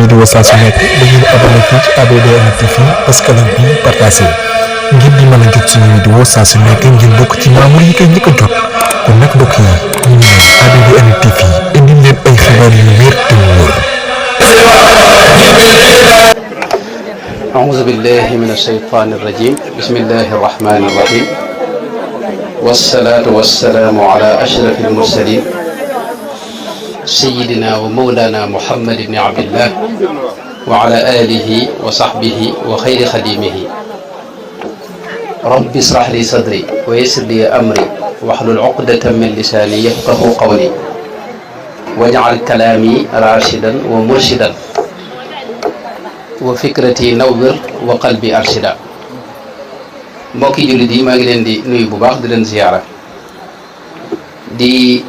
vidéo saa su nekk da ngeen abonné fii ci ABDN TV parce que lan bi partagé ngir di mën a jot suñu vidéo saa su nekk ngeen bokk ci membre yi koy njëkk a jot kon nag mbokk yi ñu ngi leen ABDN TV indi leen ay xibaar yu wér te wóor. أعوذ بالله من الشيطان الرجيم بسم الله الرحمن الرحيم والصلاة والسلام على أشرف المرسلين سيدنا ومولانا محمد بن عبد الله وعلى آله وصحبه وخير خديمه رب اشرح لي صدري ويسر لي أمري واحلل عقدة من لساني يفقه قولي واجعل كلامي راشدا ومرشدا wa fikrati nawwir wa qalbi arshida. mbokki jullit yi maa ngi leen di nuyu bu baax di leen ziyaara di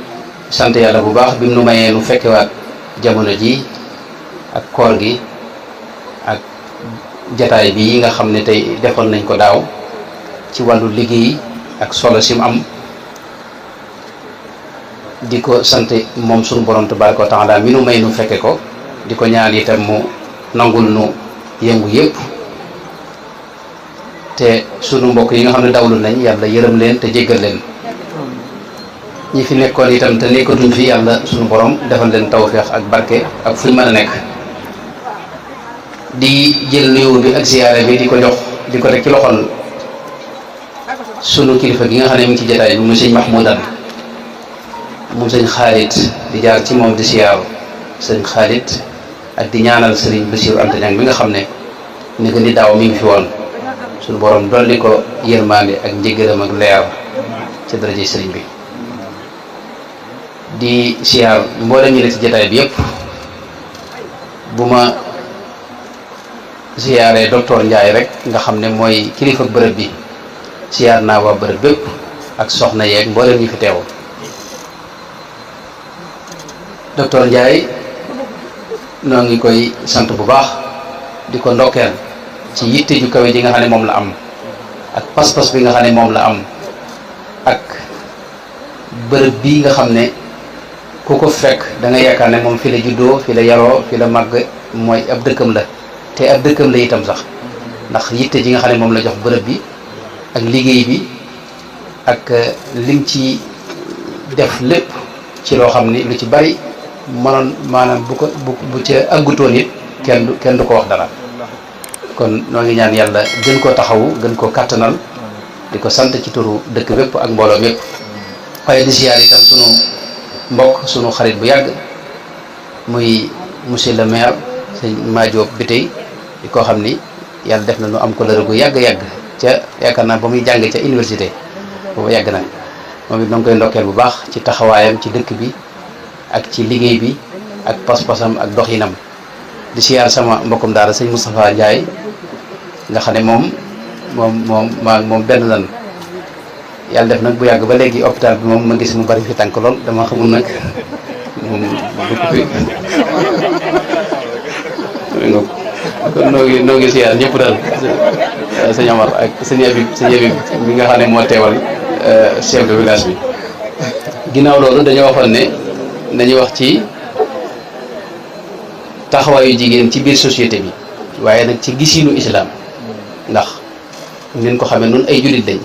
sant yàlla bu baax bi mu nu mayee nu fekkewaat jamono ji ak koor gi ak jataay bi yi nga xam ne tey defoon nañ ko daaw ci wàllu liggéey ak solo sim am di ko sant moom sunu borom tabaraka wa taala mi nu may nu fekke ko di ko ñaan itam mu nangul nu yëngu yëpp te sunu mbokk yi nga xam ne dawlu nañ yàlla yërëm leen te jéggal leen ñi fi nekkoon itam te nekkatuñ fi yàlla sunu borom defal leen tawféex ak barke ak fuñ mën a nekk di jël nuyoo bi ak ziyaare bi di ko jox di ko teg ci loxol sunu kilifa gi nga xam ne mu ngi ci jotaay bi mu sëñ Mahmoudan mu sëñ Xaalit di jaar ci moom di siyaaru sëñ Xaalit ak di ñaanal Serigne Bassirou Anta Niang mi nga xam ne ni ko ni daaw mi ngi fi woon suñu borom dolli ko yërmande ak njëggalam ak leer ci daraje Serigne bi di siyaar mboolem ñi ne ci jotaay bi yëpp bu ma siyaaree docteur Ndiaye rek nga xam ne mooy kilifa bërëb bi siyaar naa waa bërëb bépp ak soxna yeeg mboolem ñi fi teew docteur Ndiaye noo ngi koy sant bu baax di ko ndokkeel ci yitte ju kawe ji nga xam ne moom la am ak pas-pas bi nga xam ne moom la am ak bërëb bii nga xam ne ku ko fekk da nga yaakaar ne moom fi la juddoo fi la yaroo fi la màgg mooy ab dëkkam la te ab dëkkam la itam sax ndax yitte ji nga xam ne moom la jox bërëb bi ak liggéey bi ak lim ci def lépp ci loo xam ni lu ci bari mënoon maanaam bu ca àggutoon it kenn du ko wax dara kon noo ngi ñaan yàlla gën koo taxawu gën koo kàttanal di ko sant ci turu dëkk bépp ak mbooloo mépp waaye di siyaar itam sunu mbokk sunu xarit bu yàgg muy monsieur le maire sëñ Madiop bi tey di koo xam ni yàlla def na nu am ko lëre gu yàgg ca yaakaar naa ba muy jàng ca université boobu yàgg na moom it noo ngi koy ndokkeel bu baax ci taxawaayam ci dëkk bi ak ci liggéey bi ak pas-pasam ak doxinam di siyaar sama mbokkum daara sëñ Moustapha Ndiaye nga xam ne moom benn lan yàlla def nag bu yàgg ba léegi hôpital bi moom ma gis mu bari fi tànk lool dama xamul nag moom dugg fi kon noo ngi siyaar ñëpp daal sëñ Amar ak sëñ Abib mi nga xam ne moo teewal chef de village bi ginnaaw loolu dañoo waxoon ne nañu wax ci taxawaayu jigéen ci biir société bi waaye nag ci gisinu islam ndax ngeen ko xamee noonu ay jullit lañ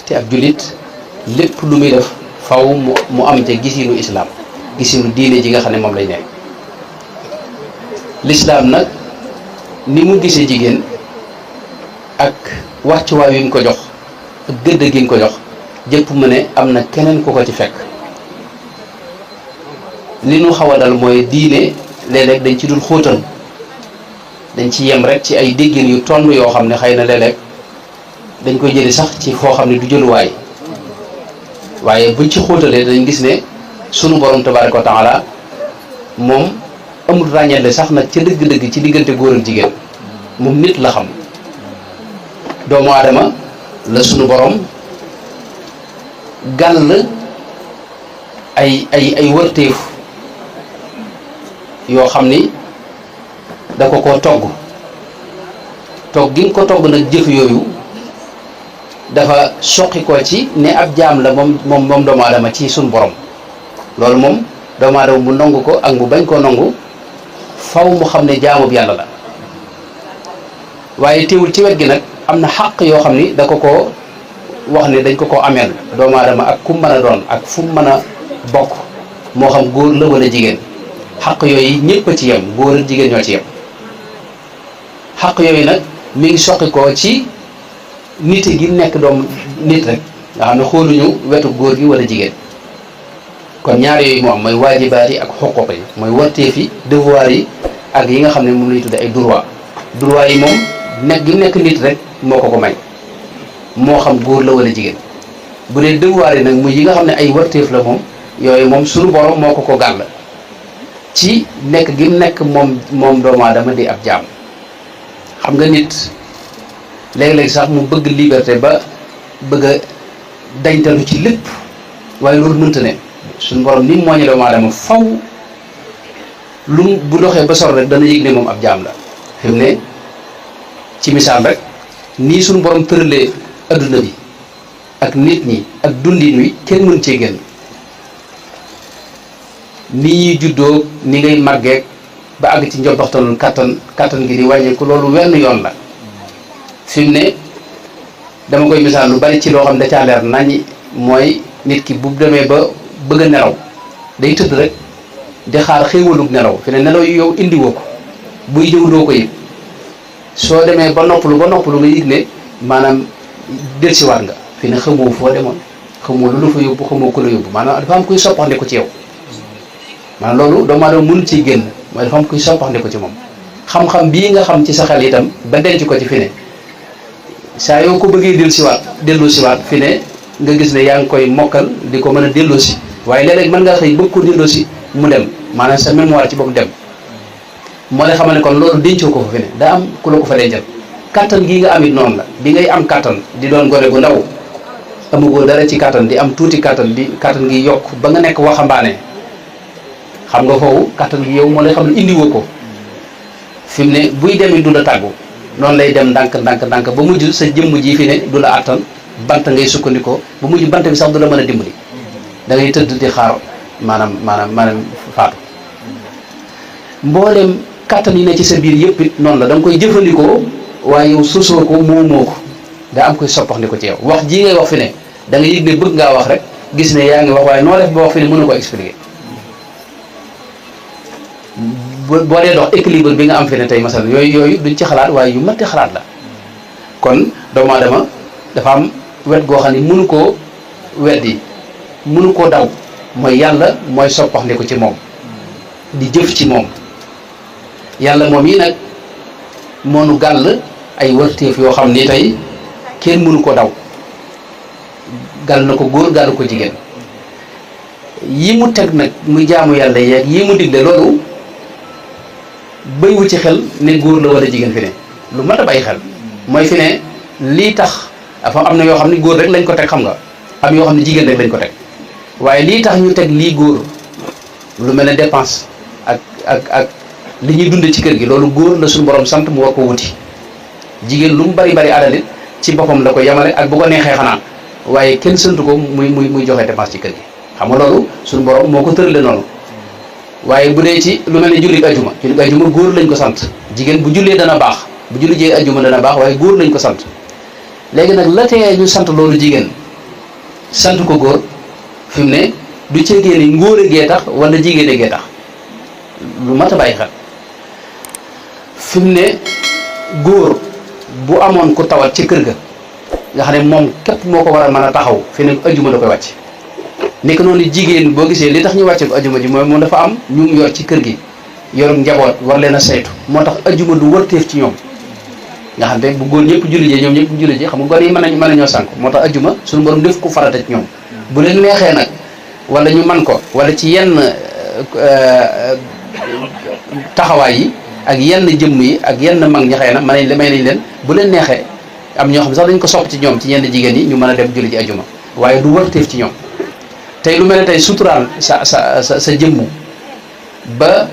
te ab jullit lépp lu muy def faw mu am ca gisinu islam gisinu diine ji nga xam ne moom lay nekk l'islam nag ni mu gisee jigéen ak wàccuwaay wi mu ko jox ak gëdd gi mu ko jox jëpp mu ne am na keneen ku ko ci fekk li nu xaw a dal mooy diine léeg-léeg dañ ci dul xóotal dañ ci yem rek ci ay déggin yu tonn yoo xam ne xëy na léeg-léeg dañ koy jëli sax ci foo xam ne du jëluwaay waaye buñ ci xóotalee dañ gis ne sunu borom tabaraka wa taala moom amul ràññale sax nag ca dëgg-dëgg ci diggante góor ak jigéen moom nit la xam doomu aadama la sunu borom gàll ay wërteef yoo xam ni da ko koo togg gi nga ko togg nag jëf yooyu dafa soqi ko ci ne ab jaam la moom doomu aadama ci suñu borom loolu moom doomu aadama mu nangu ko ak mu bañ koo nangu faw mu xam ne jaamub yàlla la waaye teewul ci wet gi nag am na xàq yoo xam ni da ko wax ne dañ ko ameel doomu aadama ak ku mën a doon ak fu mu mën a bokk moo xam góor la wala jigéen xàq yooyu ñëpp a ci yem góor ak jigéen ñoo ci yem xàq yooyu nag mi ngi soqi ko ci nit gi nekk doom nit rek nga xam ne xooluñu wetu góor gi wala jigéen kon ñaar yooyu moo am mooy waajibaat yi ak xuquq yi mooy warteef yi devoir yi ak yi nga xam ne moom lañuy tudde ay droit yi moom nekk gi nekk nit rek moo ko may moo xam góor la wala jigéen bu dee devoir yi nag muy yi nga xam ne ay warteef la moom yooyu moom suñu borom moo ko gàll ci nekk gi nekk moom doomu aadama di ab jaam xam nga nit léeg-léeg sax mu bëgg liberté ba bëgg a dañtalu ci lépp waaye loolu mënta ne suñu borom ni mooñe doomu aadama faw lu bu doxee ba sor rek dana yëg ne moom ab jaam la fi mu ne ci misaal rek nii suñu borom tëralee adduna bi ak nit ñi ak dundin wi kenn mën cee génn ni ñuy juddoo ni ngay màggeek ba àgg ci njobbaxtanul kattan gi di wàññeeku loolu wenn yoon la fi mu ne dama koy misaal lu bari ci loo xam ne da caa leer naññi mooy nit ki bu demee ba bëgg a nelaw day tëdd rek di xaar xéewalug nelaw fi ne nelaw yi yow indiwoo ko buy ñëw doo ko yëg soo demee ba noppalu nga yëg ne maanaam delsiwaat nga fi ne xamoo foo demoon xamoo lu la fa yóbbu xamoo ku la yóbbu maanaam dafa am kuy soppaxndiku ci yow maanaam loolu doomu aadama mënu ciy génn mooy dafa am kuy soppaxndiku ci moom xam-xam bii nga xam ci sa xel itam ba denc ko ci fi ne saa yoo ko bëggee delloo siwaat fi ne nga gis ne yaa ngi koy mokkal di ko mën a delloo si waaye léeg-léeg mën ngaa xëy bëgg ko delloo si mu dem maanaam sa mémoire ci bopp dem moo lay xamal ne kon loolu dencoo ko fa fi ne daa am ku la ko fa dencal kattan gii nga am it noonu la bi ngay am kattan di doon gone gu ndaw amugoo dara ci kattan di am tuuti kattan di kattan gi yokk ba nga nekk waxambaane xam nga foofu kattan gi yow moo lay xam ne indiwoo ko fi mu ne buy demee du la tàggu noonu lay dem ndànk ba mujj sa jëmm ji fi ne du la àttan bant ngay sukkandikoo ba mujj bant bi sax du la mën a dimbali da ngay tëdd di xaar maanaam faatu mboolem kattan yi ne ci sa biir yëpp it noonu la da nga koy jëfandikoo waaye yow sosoo ko moomoo ko daa am koy soppax ni ko ci yow wax jii ngay wax fi ne da nga yëg ne bëgg ngaa wax rek gis ne yaa ngi wax waaye noo def ba wax fi ne mënu ko expliquer boo dee dox équilibre bi nga am fi ne tey masal yooyu duñ ci xalaat waaye yu matti xalaat la kon doomu aadama dafa am wet goo xam ne mënu koo weddi mënu koo daw mooy yàlla mooy soppax ni ko ci moom di jëf ci moom yàlla moom yi nag moonu gàll ay warteef yoo xam ni tey kenn mënu ko daw gàll na ko góor gàll ko jigéen yi mu teg nag muy jaamu yàlla yeeg yi mu digle loolu bëywu ci xel ne góor la wala jigéen fi ne lu mat a bàyyi xel mooy fi ne lii tax dafa am na yoo xam ne góor rek lañ ko teg xam nga am yoo xam ne jigéen rek lañ ko teg waaye lii tax ñu teg lii góor lu mel ne dépense ak li ñuy dund ci kër gi loolu góor la suñu borom sant mu war ko wuti jigéen lu mu bari alalit ci boppam la ko yemale ak bu ko neexee xanaa waaye kenn santu ko muy joxe dépense ci kër gi xam nga loolu suñu borom moo ko tërale noonu waaye bu dee ci lu mel ne julli ajuma góor lañ ko sant jigéen bu jullee dana baax bu julli jee ajuma dana baax waaye góor lañ ko sant léegi nag la tee ñu sant loolu jigéen sant ko góor fi mu ne du ceegee ni ngóore gee tax wala jigéene gee tax lu mat a bàyyi xel fi mu ne góor bu amoon ku tawat ci kër ga nga xam ne moom képp moo ko war a mën a taxaw fi ne ajuma da koy wàcc nekk noonu jigéen boo gisee li tax ñu wàcce ko ajuma ji mooy moom dafa am ñu mu yor ci kër gi yorum njaboot war leen a saytu moo tax ajuma du warteef ci ñoom nga xam ne bu góor ñëpp julli ji ñoom ñëpp julli ji xam nga góor yi mën nañoo sànk moo tax ajuma suñu borom def ko farata ci ñoom bu leen neexee nag wala ñu man ko wala ci yenn taxawaay yi ak yenn jëmm yi ak yenn mag ñi xëy na may nañ leen bu leen neexee am ñoo xam ne sax dañ ko sopp ci ñoom ci yenn jigéen yi ñu mën a dem julli ji ajuma waaye du warteef ci ñoom tey lu mel ne tey suturaal sa jëmmu ba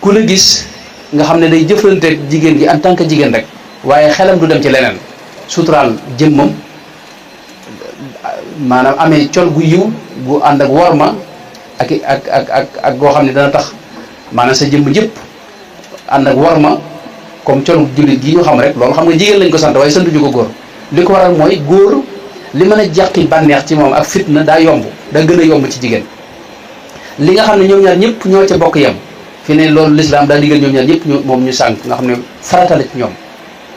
ku la gis nga xam ne day jëflanteeg jigéen gi en tant que jigéen rek waaye xelam du dem ci leneen suturaal jëmmam maanaam amee col gu yiw gu ànd ak worma ak goo xam ne dana tax maanaam sa jëmm jëpp ànd ak warma comme colu jullit gi ñu xam rek loolu xam nga jigéen lañ ko sant waaye santuñu ko góor li ko waral mooy góor li mën a jàqi bànneex ci moom ak fitna daa yomb daa gën a yomb ci jigéen li nga xam ne ñoom ñaar ñëpp ñoo ca bokk yem fi ne loolu lislaam daa digal ñoom ñaar ñëpp moom ñu sànq nga xam ne farata la ci ñoom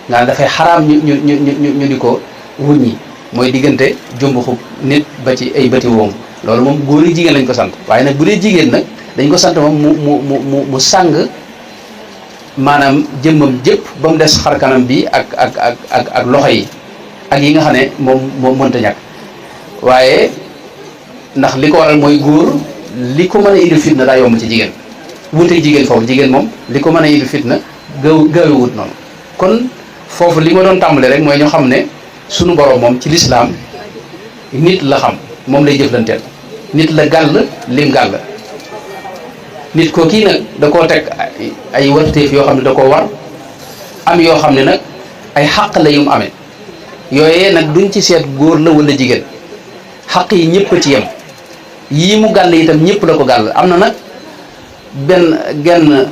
nga ne dafay xaraam ñu di ko wuññi mooy diggante jumbuxu nit ba ci ay bëti woom loolu moom góor yi jigéen lañ ko sant waaye nag bu dee jigéen nag dañ ko sant moom mu sàng maanaam jëmmam jëpp ba mu des xar kanam bi ak loxo yi ak yi nga xam ne moom mënta ñàkk waaye ndax li ko waral mooy góor li ko mën a indi fitna daa yomb ci jigéen wuuteeg jigéen foofu jigéen moom li ko mën a indi fitna gaawewut noonu kon foofu li ma doon tàmbale rek mooy ñoo xam ne sunu borom moom ci lislaam nit la xam moom lay jëflanteel nit la gàll lim gàll nit ko kii nag da koo teg ay warteef yoo xam ne da koo war am yoo xam ne nag ay xàq la yum amee yooyee nag duñ ci seet góor la wala jigéen xàq yi ñëpp a ci yem yii mu gàll itam ñëpp la ko gàll am na nag genn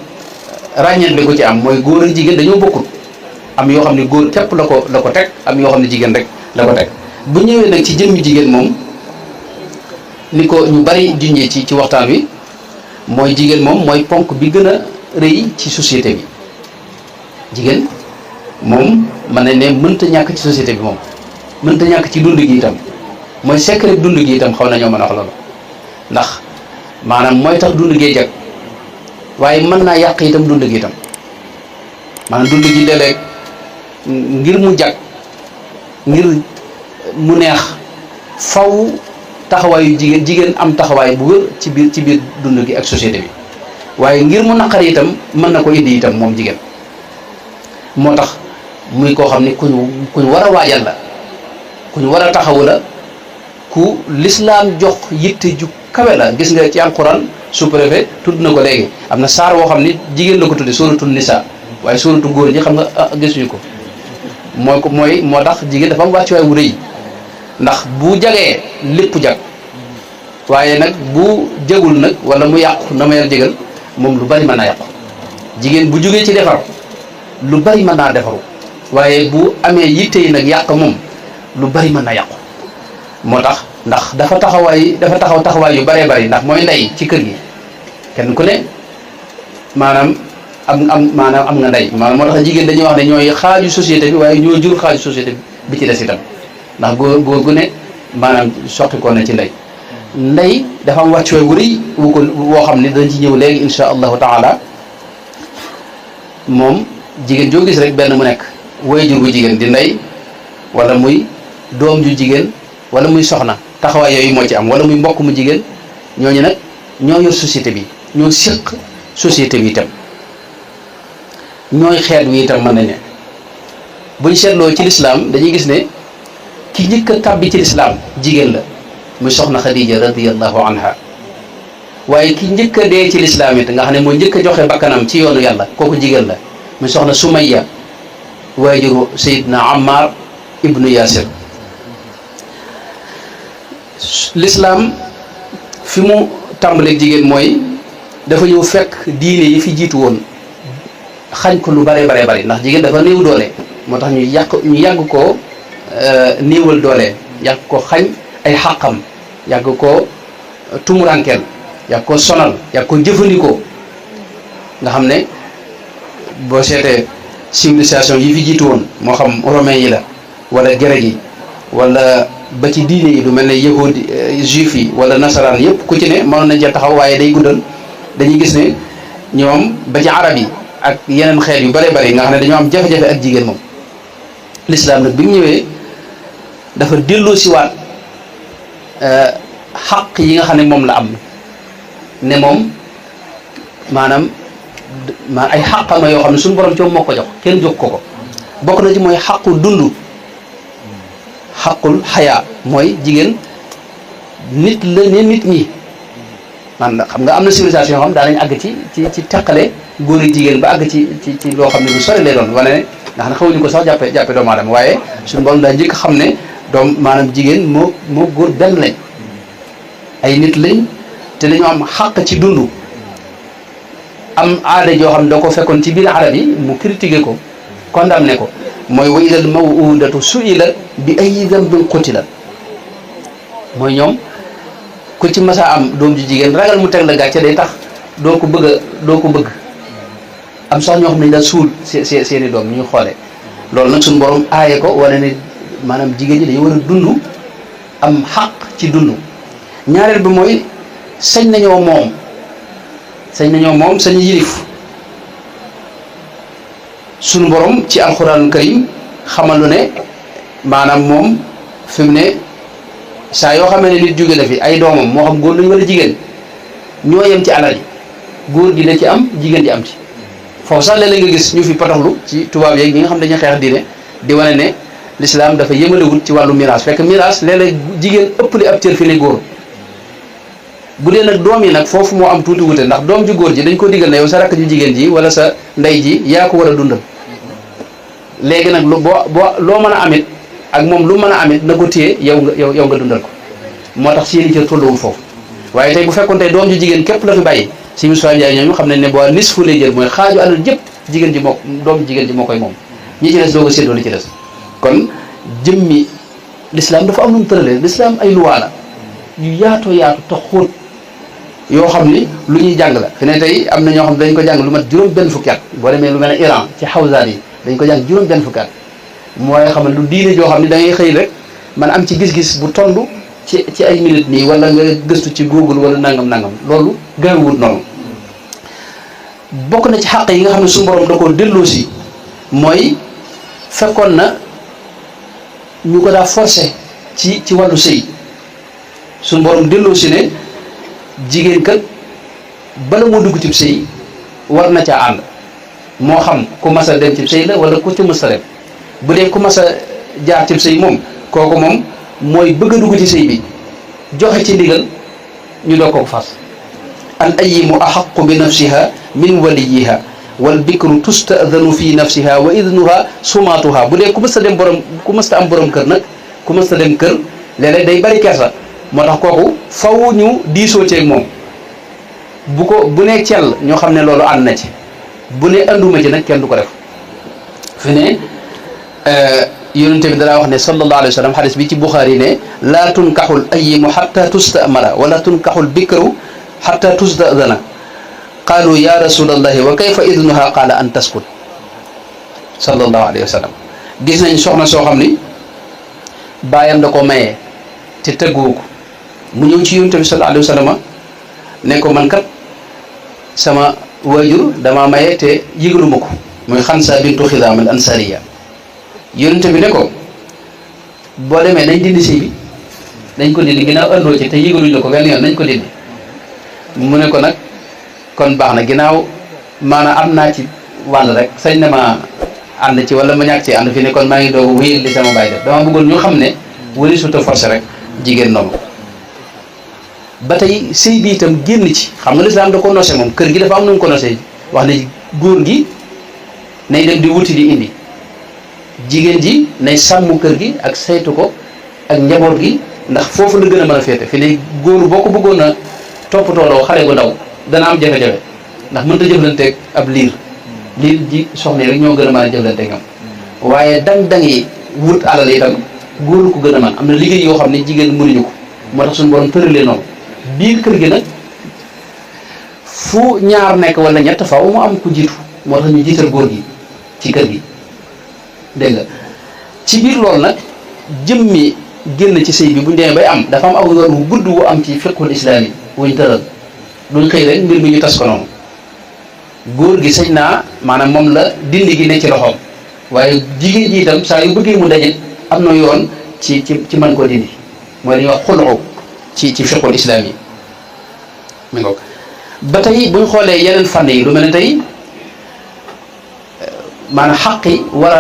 ràññeet bi ko ci am mooy góor ak jigéen dañoo bokkut am yoo xam ne góor képp la ko teg am yoo xam ne jigéen rek la ko teg bu ñëwee nag ci jëmmi jigéen moom ni ko ñu bari junjee ci waxtaan wi mooy jigéen moom mooy ponk bi gën a rëy ci société bi jigéen moom mën nañ ne mënta ñàkk ci société bi moom mënta ñàkk ci dund gi itam mooy secret dund gi itam xaw nañoo mën a wax loolu ndax maanaam mooy tax dund gee jag waaye mën naa yàq itam dund gi itam maanaam dund gi léeg-léeg ngir mu jag ngir mu neex faw taxawaayu jigéen am taxawaay bu wér ci biir dund gi ak société bi waaye ngir mu naqari itam mën na ko indi itam moom jigéen moo tax muy koo xam ne kuñ war a waajal la kuñ war a taxawu la ku lislaam jox yitte ju kawe la gis nga ci alquran sous-préfet tudd na ko léegi am na saar woo xam ne jigéen la ko tudde suratul nisa waaye suratu góor ñi xam nga gisuñu ko moo tax jigéen dafa am wàccuwaay wu rëy ndax bu jagee lépp jag waaye nag bu jagul nag wala mu yàqu na ma yàlla jégal moom lu bari mën naa yàqu jigéen bu jógee ci defar lu bari mën naa defaru waaye bu amee yitte yi nag yàq moom lu bari mën naa yàqu moo tax ndax dafa taxaw taxawaay yu baree bari ndax mooy ndey ci kër gi kenn ku ne maanaam am nga ndey maanaam moo tax jigéen dañuy wax ne ñooy xaaju société bi waaye ñoo jur xaaju société bi ci des itam ndax góor gu ne maanaam soqi ko ne ci ndey dafa am wàccuwaay wu rëy woo xam ne dañ ci ñëw léegi insha allahu taala moom jigéen joo gis rek benn mu nekk waajur bu jigéen di ndey wala muy doom ju jigéen wala muy soxna taxawaay yooyu moo ci am wala muy mbokk mu jigéen ñooñu nag ñoo yor société bi ñoo séq société bi itam ñooy xeet wi itam mën nañ ne buñ seetloo ci lislaam dañuy gis ne ki njëkk a tàbbi ci lislaam jigéen la muy soxna Khadija radiyallahu anha waaye ki njëkk a dee ci lislaam it nga xam ne moo njëkk a joxe bakkanam ci yoonu yàlla kooku jigéen la muy soxna Sumayya waajuru Seydina Ammar ibnu Yasir lislaam fi mu tàmbaleeg jigéen mooy dafa ñëw fekk diine yi fi jiitu woon xañ ko lu bare bari ndax jigéen dafa néew doole moo tax ñu yàgg koo néewal doole yàgg ko xañ ay xàqam yàgg ko tumurankeel yàgg ko sonal yàgg ko jëfandikoo nga xam ne boo seetee civilisation yi fi jiitu woon moo xam romain yi la wala grec yi wala ba ci diine yi lu mel ne yahudi juif yi wala nasaraan yëpp ku ci ne mënoon nañ ca taxaw waaye day guddal dañuy gis ne ñoom ba ci arab yi ak yeneen xeet yu bare bari nga xam ne dañoo am jafe-jafe ak jigéen moom lislaam nag bi mu ñëwee dafa delloo si waat xaq yi nga xam ne moom la am ne moom maanaam ay xaqama yoo xam ne suñu borom coom moo ko jox kenn jox ko bokk na ci mooy xaqu dund xaqul xayaa mooy jigéen nit la ne nit ñi man xam nga am na civilisation yoo xam daa nañ àgg ci teqale góor ak jigéen ba àgg ci loo xam ne lu sori lay doon wane ne nga xam ne xawuñu ko sax jàppe doomu aadama waaye suñu borom daa njëkk xam ne maanaam jigéen moo góor benn lañ ay nit lañ te dañoo am xàq ci dund am aada joo xam ne da ko fekkoon ci biir arab yi mu critiqué ko condamné ko mooy wa idal mawudatu su'ilat bi ayyi dambin qutilat mooy ñoom ku ci masa am doom ju jigéen ragal mu teg la gàcce day tax doo ko bëgg am sax ñoo xam ne dañ suul seeni doom ñu xoolee loolu nag suñu borom aaye ko wala ne maanaam jigéen ñi dañu war a dund am xaq ci dund. ñaareel bi mooy sañ nañoo moom sañ yilif suñu borom ci alxuraanul karim xamal lu ne maanaam moom fi mu ne saa yoo xamee ne nit jóge na fi ay doomam moo xam góor lañu wala jigéen ñoo yem ci alal yi góor gi da ci am jigéen ji am ci foofu sax léeg-léeg nga gis ñu fi patoxlu ci tubaab yeeg ñi nga xam dañuy xeex diine di wane ne l'islam dafa yëmalewul ci wàllu miraas fekk miraas léeg-léeg jigéen ëpp li ab cër fi ne góor bu dee nag doom yi nag foofu moo am tuuti wute ndax doom ju góor ji dañ ko digal ne yow sa rakk ju jigéen ji wala sa ndey ji yaa ko war a dundal léegi nag loo mën a amit ak moom lu mën a amit na ko téye yow nga dundal ko moo tax seeni cër tolluwul foofu waaye tey bu fekkoon tey doom ju jigéen képp la fi bàyyi si Moussa Ndiaye ñooñu xam nañ ne boo nisfu lay jël mooy xaaju alal jëpp jigéen ji doom jigéen ji moo koy moom ñi ci des doo ko séddoo li ci des kon jëmmi l'islam dafa am lu mu tëralee l'islam ay luwaa la yu yaatoo yaatu te xóot yoo xam ni lu ñuy jàng la fi ne tey am na ñoo xam ne dañ ko jàng lu mat juróom benn fukki at boo demee lu mel ne Iran ci xawsaan yi dañ ko jàng juróom benn fukki at mooy xam ne lu diine joo xam ne da ngay xëy rek man am ci gis-gis bu toll ci ay minutes nii wala nga gëstu ci Google wala nangam loolu gaawut noonu bokk na ci xàq yi nga xam ne suñu borom da koo delloo si mooy fekkoon na ñu ko daa forcé ci wàllu sëy suñu borom delloo si ne jigéen kat bala moo dugg ci sëy war na caa ànd moo xam ku mas a dem ci sëy la wala ku ci mas a dem bu dee ku mas a jaar ci sëy moom kooku moom mooy bëgg a dugg ci sëy bi joxe ci ndigal ñu doog ko fas al ayyimu axaqu bi nafsiha min waliyiha wal bikru tustadanu fi nafsiha wa idnuha sumaatuha bu dee ku mës a dem ku mës a am borom kër nag ku mës a dem kër léeg-léeg day bari kersa moo tax kooku faw ñu diisoo ceeg moom bu ne cell ñoo xam ne loolu ànd na ci bu ne anduma ci nag kenn du ko def fi ne yonente bi danaa wax ne sallallahu alayhi wa sallam xadis bi ci Buxaari ne laa tunkaxul ayyimu xatta tustamara wala tunkaxul bikru xatta tustadana qaalu ya rasulallahi wa kayfa idnuha qaala an taskut sallallahu alayhi wa sallam gis nañ soxna soo xam ni baayam da ko mayee te tëgguwu ko mu ñëw ci yonente bi sallallahu alayhi wa sallam ne ko man kat sama waajur dama maye te yëgaluma ko muy Xansa bintu Xidaam al ansariya yonente bi ne ko boo demee nañ dindi sëy bi nañ ko dindi ginnaaw andoo ci te yëgaluñ la ko benn yoon nañ ko dindi mu ne ko nag kon baax na ginnaaw maanaam am naa ci wàll rek sañ na ma ànd ci wala ma ñàkk ci ànd fi ne kon maa ngi doog wéyal li sama baay def dama bëggoon ñu xam ne wari suta forcé rek jigéen noonu ba tey sëy bi itam génn ci xam nga lislaam da ko nosé moom kër gi dafa am nu mu ko nosé wax ne góor gi nay dem di wuti di indi jigéen ji nay sàmm kër gi ak saytu ko ak njaboot gi ndax foofu la gën a mën a féete fi ne góor boo ko bëggoon a toppatooloo xale bu ndaw dana am jafe-jafe ndax mënut a jëflanteeg ab liir ji soxna rek ñoo gën a mën a jëflanteeg ñoom waaye dang-dang yi wut alal itam góor ko gën a mën am na liggéey yoo xam ne jigéen mënuñu ko moo tax suñu borom tëralee noonu biir kër gi nag fu ñaar nekk wala ñett faaw mu am ku jiitu moo tax ñu jiital góor gi ci kër gi dégg nga ci biir loolu nag jëmmi génn ci sëy bi buñ demee bay am dafa am aw yoon wu gudd wu am ci fiqhul islaam yi wuñ tëral duñ xëy rek mbir mi ñu tas ko noonu góor gi sañ naa maanaam moom la dindi gi ne ci loxoom waaye jigéen ji itam saa yu bëggee mu daje am na yoon ci mën koo dindi mooy li ñuy wax xulu ci fiqhul islaam yi mi ngoog ba tey buñ xoolee yeneen fànn yi lu mel ne tey maanaam xaq yi war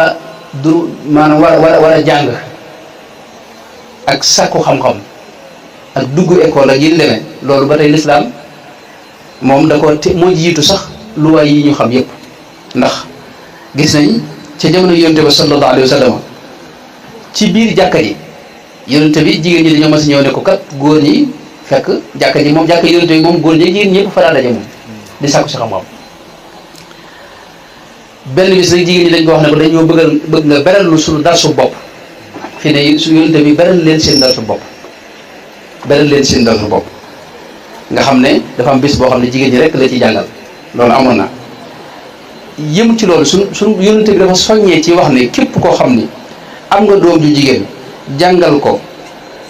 a jàng ak sakku xam-xam ak dugg école ak yi demee loolu ba tey lislaam moom da ko moo jiitu sax luwaay yi ñu xam yépp ndax gis nañ ca jamono yonente ba sallallahu alayhi wa sallam ci biir jàkka ji yonente bi jigéen ñi dañoo mas a ñëw ne ko kat góor ñi fekk jàkka ji moom jàkka yonente bi moom góor ñi jigéen ñëpp fa daa daje moom di sàkku si xam-xam benn bis rek jigéen ñi dañ ko wax ne ko dañoo bëgg nga beral lu suñu dar su bopp fi ne su yonente bi beral leen seen dar su bopp beral leen seen dar su bopp nga xam ne dafa am bis boo xam ne jigéen ñi rek la ci jàngal loolu amoon na yëm ci loolu suñ yonente bi dafa soññee ci wax ne képp koo xam ni am nga doom ju jigéen jàngal ko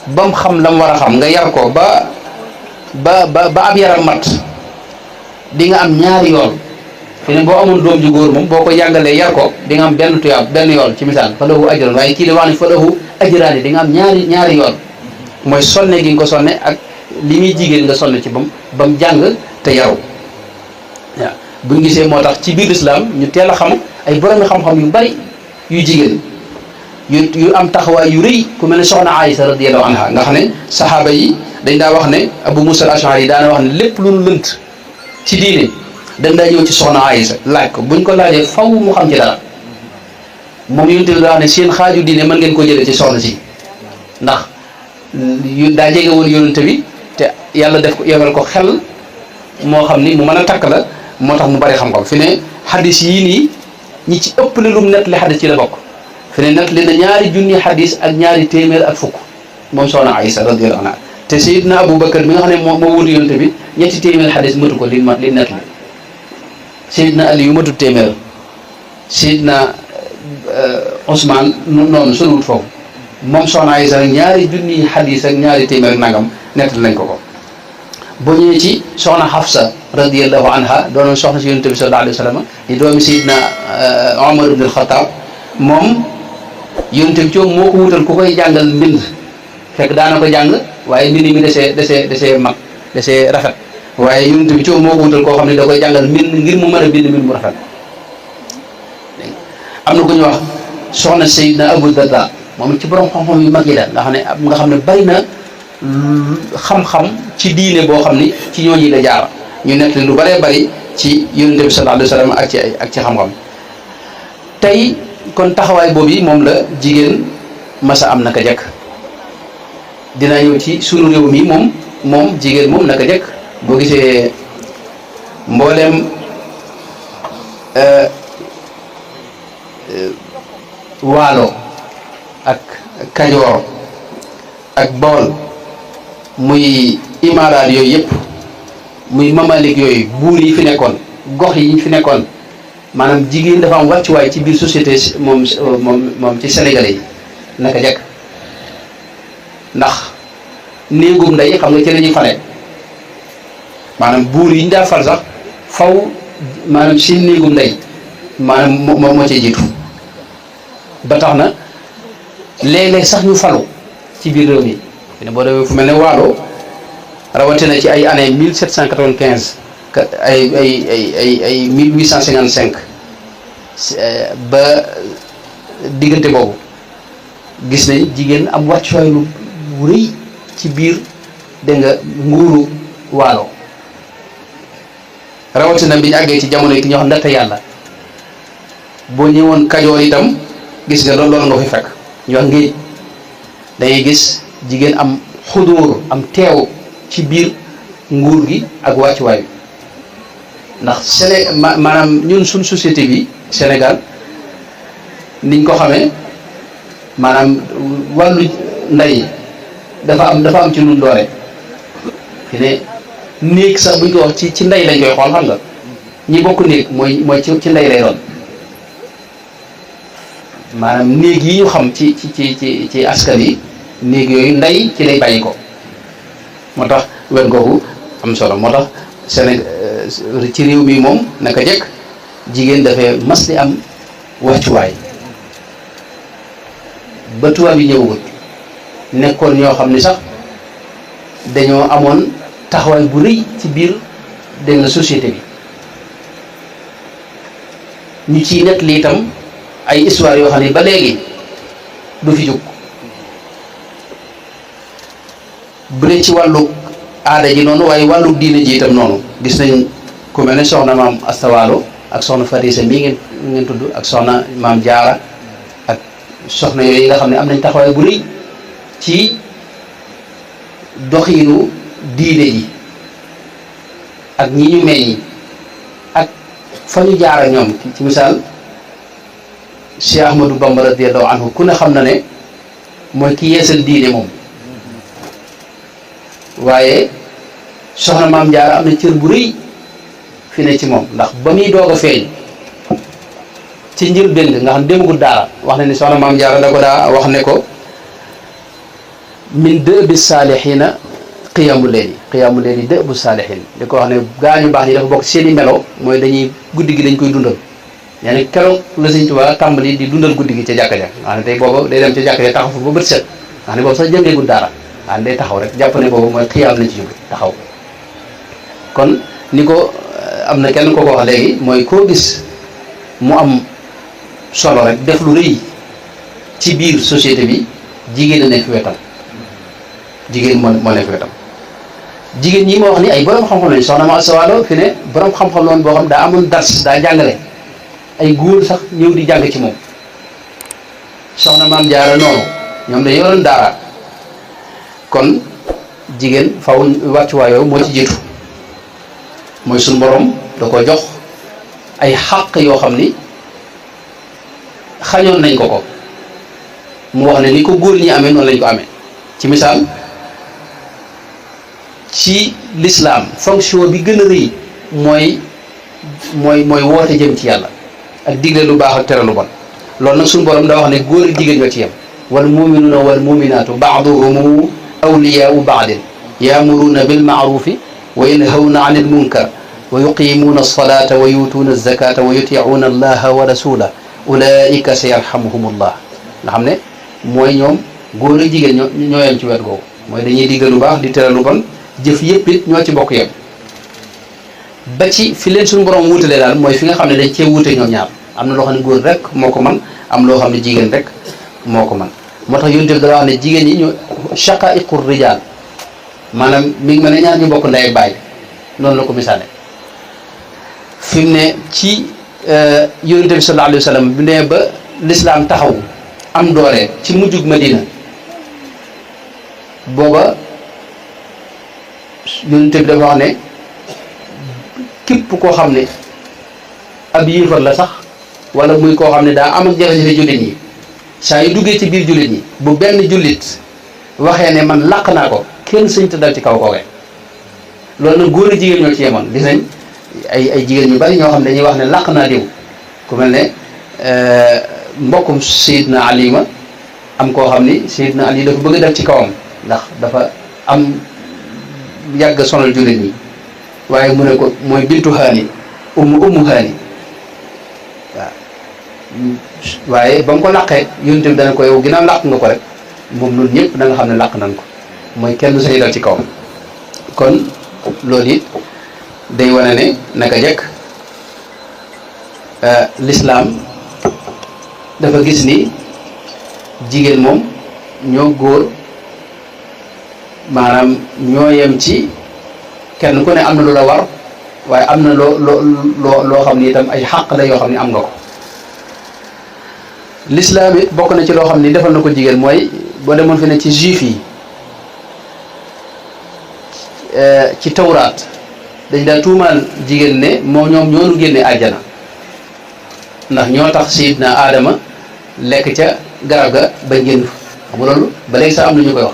ba mu xam la mu war a xam nga yar ko ba ab yaram mat di nga am ñaari yoon fi ne boo amoon doom ju góor moom boo ko jàngalee yar ko di nga am benn tuyaab benn yoon ci misaal fa lahu ajran waaye kii di wax ne fa lahu ajraani di nga am ñaari yoon mooy sonne gi nga ko sonne ak li muy jigéen nga sonne ci ba mu jàng te yaru waaw buñ gisee moo tax ci biir islam ñu teel a xam ay boromi xam-xam yu bari yu jigéen yu am taxawaay yu rëy ku mel ne soxna Aïsa radiyallahu anha nga xam ne saxaaba yi dañ daa wax ne Abu Musa al-Ash'ari yi daana wax ne lépp lu nu lënt ci diine dañ daa ñëw ci soxna Aïsa laaj ko buñ ko laajee faw mu xam ci dara moom yonent bi daa wax ne seen xaaju diine mën ngeen ko jëlee ci soxna si ndax daa jege woon yonent bi te yàlla def ko yebal ko xel moo xam ni mu mën a takk la moo tax mu bari xam-xam fi ne xadis yii nii ñi ci ëpp li lum nett li xadis ci la bokk fi ne nett li na 2 junni xadis ak 2 téeméer ak fukk moom soxna Aïsa radiyallahu anha te Seydina Abu Bakar mi nga xam ne moo wutu yonent bi 3 téeméer xadis matu ko li nett li Seydina Ali yu matut téeméer Seydina Ousmane noonu soriwut foofu moom soxna Aïsa ak 2 junni xadis ak 2 téeméer ak nangam nett nañ ko boo ñëwee ci soxna Hafsa radiyallahu anha doonoon soxna si yonent bi sallallahu alayhi wa sallam di doomi Seydina Omar ibn al-Khattab moom yonent bi coom moo ko wutal ku koy jàngal mbind fekk daana ko jàng waaye mbind mi desee mag desee rafet waaye yonent bi coom moo ko wutal koo xam ne da koy jàngal mbind ngir mu mën a bind mbind mu rafet am na ku ñu wax soxna Seydina Abu Darda moom ci borom xam-xam yu mag yi la nga xam ne bari na xam-xam ci diine boo xam ni ci ñooñu la jaar ñu nekk lu bëree bëri ci yonent bi sallallahu alayhi wa sallam ak ci xam-xam tey kon taxawaay boobu yi moom la jigéen masa am naka jekk dinaa ñëw ci sunu réew mi moom jigéen moom naka jekk boo gisee mbooleem waalo ak kajoor ak Bawol muy imaaraat yooyu yëpp muy mamalik yooyu buur yi fi nekkoon gox yi fi nekkoon maanaam jigéen dafa am wàccuwaay ci biir société moom ci sénégalais yi naka jekk ndax néegum ndey xam nga ci la ñuy fale maanaam buur yi ñu daa fal sax faw maanaam si néegum ndey maanaam moo cee jiitu ba tax na léeg-léeg sax ñu falu ci biir réew mi ne boo demee fu mel ne Waalo rawatina ci ay année 1795 ay 1855 ba diggante boobu gis nañ jigéen am wàccuwaay lu rëy ci biir dégg nga nguuru Waalo rawatina bi ñu àggee ci jamono yi ki ñoo xam ndaxte yàlla boo ñëwoon Kajoor itam gis nga loolu nga fi fekk ñu wax ngéej dangay gis jigéen am xudóor am teew ci biir nguur gi ak wàccuwaay bi ndax maanaam ñun suñ société bi Sénégal niñ ko xamee maanaam wàllu ndey dafa am ci nun doore fi ne néeg sax buñ ko wax ci ndey lañ koy xool xam nga ñi bokk néeg mooy ci ndey lay doon maanaam néeg yi ñu xam ci askan yi néeg yooyu ndey ci lay bàyyi ko moo tax wen googu am solo moo tax Sénégal ci réew mi moom naka jekk jigéen dafay mas di am wàccuwaay ba tubaab yi ñëwagul nekkoon ñoo xam ni sax dañoo amoon taxawaay bu rëy ci biir dégg nga société bi ñu ciy nekk lii itam ay histoire yoo xam ne ba léegi du fi jóg bu dee ci wàllu aada ji noonu waaye wàllu diine ji itam noonu gis nañ ku mel ne soxna maam Astawaalo ak soxna Farisa mii ngeen tudd ak soxna maam Jaara ak soxna yooyu nga xam ne am nañ taxawaay bu rëy ci doxiinu diine ji ak ñi ñu meññi ak fa ñu jaar ak ñoom ci misaal Cheikh Ahmadou Bamba radiyallahu anhu ku ne xam na ne mooy ki yeesal diine moom, waaye soxna maam Jaara am na cër bu rëy fi ne ci moom, ndax ba muy doog a feeñ ci njëlbéen nga xam demagul daara, wax na ni soxna maam Jaara da ko daa wax ne ko min dëbi saalihiina xiyaamu leen dëbu saalihiin, di ko wax ne gaañu baax ñi dafa bokk seen i melo mooy dañuy guddi gi dañ koy dundal. yaa ne keroog la Sëñ Tuubaa tàmbali di dundal guddi gi ca jàkka ja, nga xam ne tey booba day dem ca jàkka ja taxaw fa ba bët set, nga xam ne boobu sax jëngeegul daara, nga xam ne day taxaw rek jàpp ne boobu mooy xiyaam lañ ci jóge taxaw. kon ni ko am na kenn ko wax léegi mooy koo gis mu am solo rek def lu rëy ci biir société bi jigéen a nekk wetam, jigéen moo nekk wetam. jigéen ñi ma wax ni ay borom xam-xam lañu, soxna ma Asta Walo fi ne borom xam-xam loon boo xam daa amoon dars daa jàngale, ay góor sax ñëw di jàng ci moom. soxna maam Jaara noonu ñoom dañu yoroon daara. kon jigéen faw wàccuwaayoo moo ci jiitu, mooy suñu borom da ko jox ay xàq yoo xam ni xañoon nañ ko ko, mu wax ne ni ko góor ñi amee noonu lañ ko amee. ci misaal ci lislaam fonction bi gën a rëy mooy woote jëm ci yàlla ak digle lu baax ak tere lu bon. loolu nag suñu borom da wax ne góor ak jigéen ñoo ci yem. wal muminuuna wal muminaatu baaduhum awliyaau baadin yaamuruuna bil maarufi wa yanhawna anil munkar wa yuqimuuna alsalata wa yuutuuna alzakata wa yutiicuuna allaha wa rasulah ulaika sa yarhamuhumullah. nga xam ne mooy ñoom góor ak jigéen ñoo yem ci wet googu, mooy dañuy digle lu baax di tere lu bon, jëf yëpp it ñoo ci bokk yem. ba ci fi leen suñu borom wuutalee daal mooy fi nga xam ne dañ cee wuute ñoom ñaar, am na loo xam ne góor rek moo ko man, am loo xam ne jigéen rek moo ko man. moo tax yonent bi dana wax ne jigéen ñi ñu shaqaa'iqu rijaal, maanaam mi ngi mel ne ñaar ñu bokk ndey ak baay, noonu la ko misaale. fi mu ne ci yonent bi sallallahu alayhi wa sallam bi ne ba lislaam taxaw am doole ci mujjug Madina, booba yonent bi dafa wax ne képp koo xam ne ab yéefar la sax wala muy koo xam ne daa am ak jafe-jafe jullit ñi, saa yu duggee ci biir jullit ñi bu benn jullit waxee ne man làq naa ko, kenn sëñ te dal ci kaw kookee. loolu nag góor a jigéen ñoo ci yemoon. gis nañ ay jigéen ñu bari ñoo xam ne dañuy wax ne làq naa diw, ku mel ne mbokkum Seydina Ali ma am koo xam ni Seydina Ali dafa bëgg a dal ci kawam ndax dafa am yàgg sonal jullit ñi, waaye mu ne ko mooy bintu Haani ummu Haani waaw. waaye ba mu ko làqee yonent bi dana ko yow ginnaaw làq nga ko rek moom noonu ñëpp da nga xam ne làq nañ ko, mooy kenn sañu dal ci kawam. kon loolu it day wane ne naka jekk lislaam dafa gis ni jigéen moom ñoo góor maanaam ñoo yem ci kenn ku ne am na lu la war, waaye am na loo xam ni itam ay xàq la yoo xam ne am nga ko. lislaam it bokk na ci loo xam ni defal na ko jigéen, mooy boo demoon fi ne ci juif yi ci tawraat dañ daa tuumaal jigéen ne ñoom ñoonu génne àjjana ndax ñoo tax Seydina Aadama lekk ca garab ga ba génn xam nga loolu ba léegi sax am na ñu koy wax.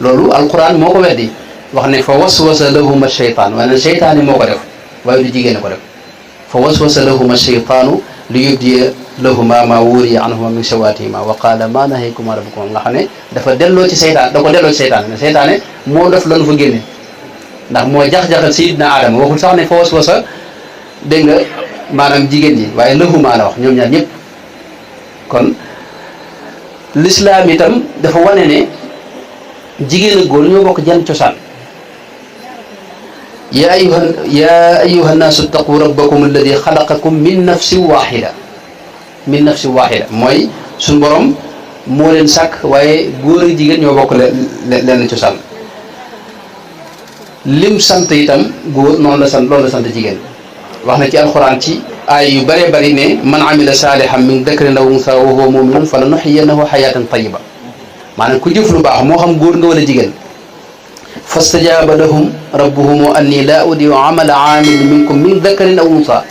loolu alquran moo ko weddi, wax ne fa waswasa lahuma sheytaan, waaye seytaane moo ko def waaye du jigéen ko def. fa waswasa lahuma sheytaanu li yubdiya lahuma ma wuriya anhuma min sawatihima wa qaala ma nahaykum rabbukum, nga xam ne dafa delloo ci seytaan, da ko delloo ci seytaane ne seytaane moo def lanu fa génne ndax moo jax-jaxal Seydina Adama. waxul sax ne fa waswasa dégg nga maanaam jigéen ji, waaye lahuma la wax ñoom ñaar ñëpp. kon lislaam itam dafa wane ne jigéen ak góor ñoo bokk jenn cosaan. yaa ayyuha nnaasu ttaqu rabbakum alladi xalaqakum min nafsin waxida mooy suñu borom moo leen sàkk, waaye góor ak jigéen ñoo bokk lenn cosaan. lim sant itam góor noonu la sant loolu la sant jigéen. wax na ci alxuraan ci ay yu bëree bëri ne man amila saalihan min dakarin aw unsaa wa huwa muminun fa la nuxyiyannahu xayaatan tayiba, maanaam ku jëf lu baax moo xam góor nga wala jigéen. fastajaaba lahum rabbuhum anni laa udiu amala aamilin minkum min dakarin aw unsaa,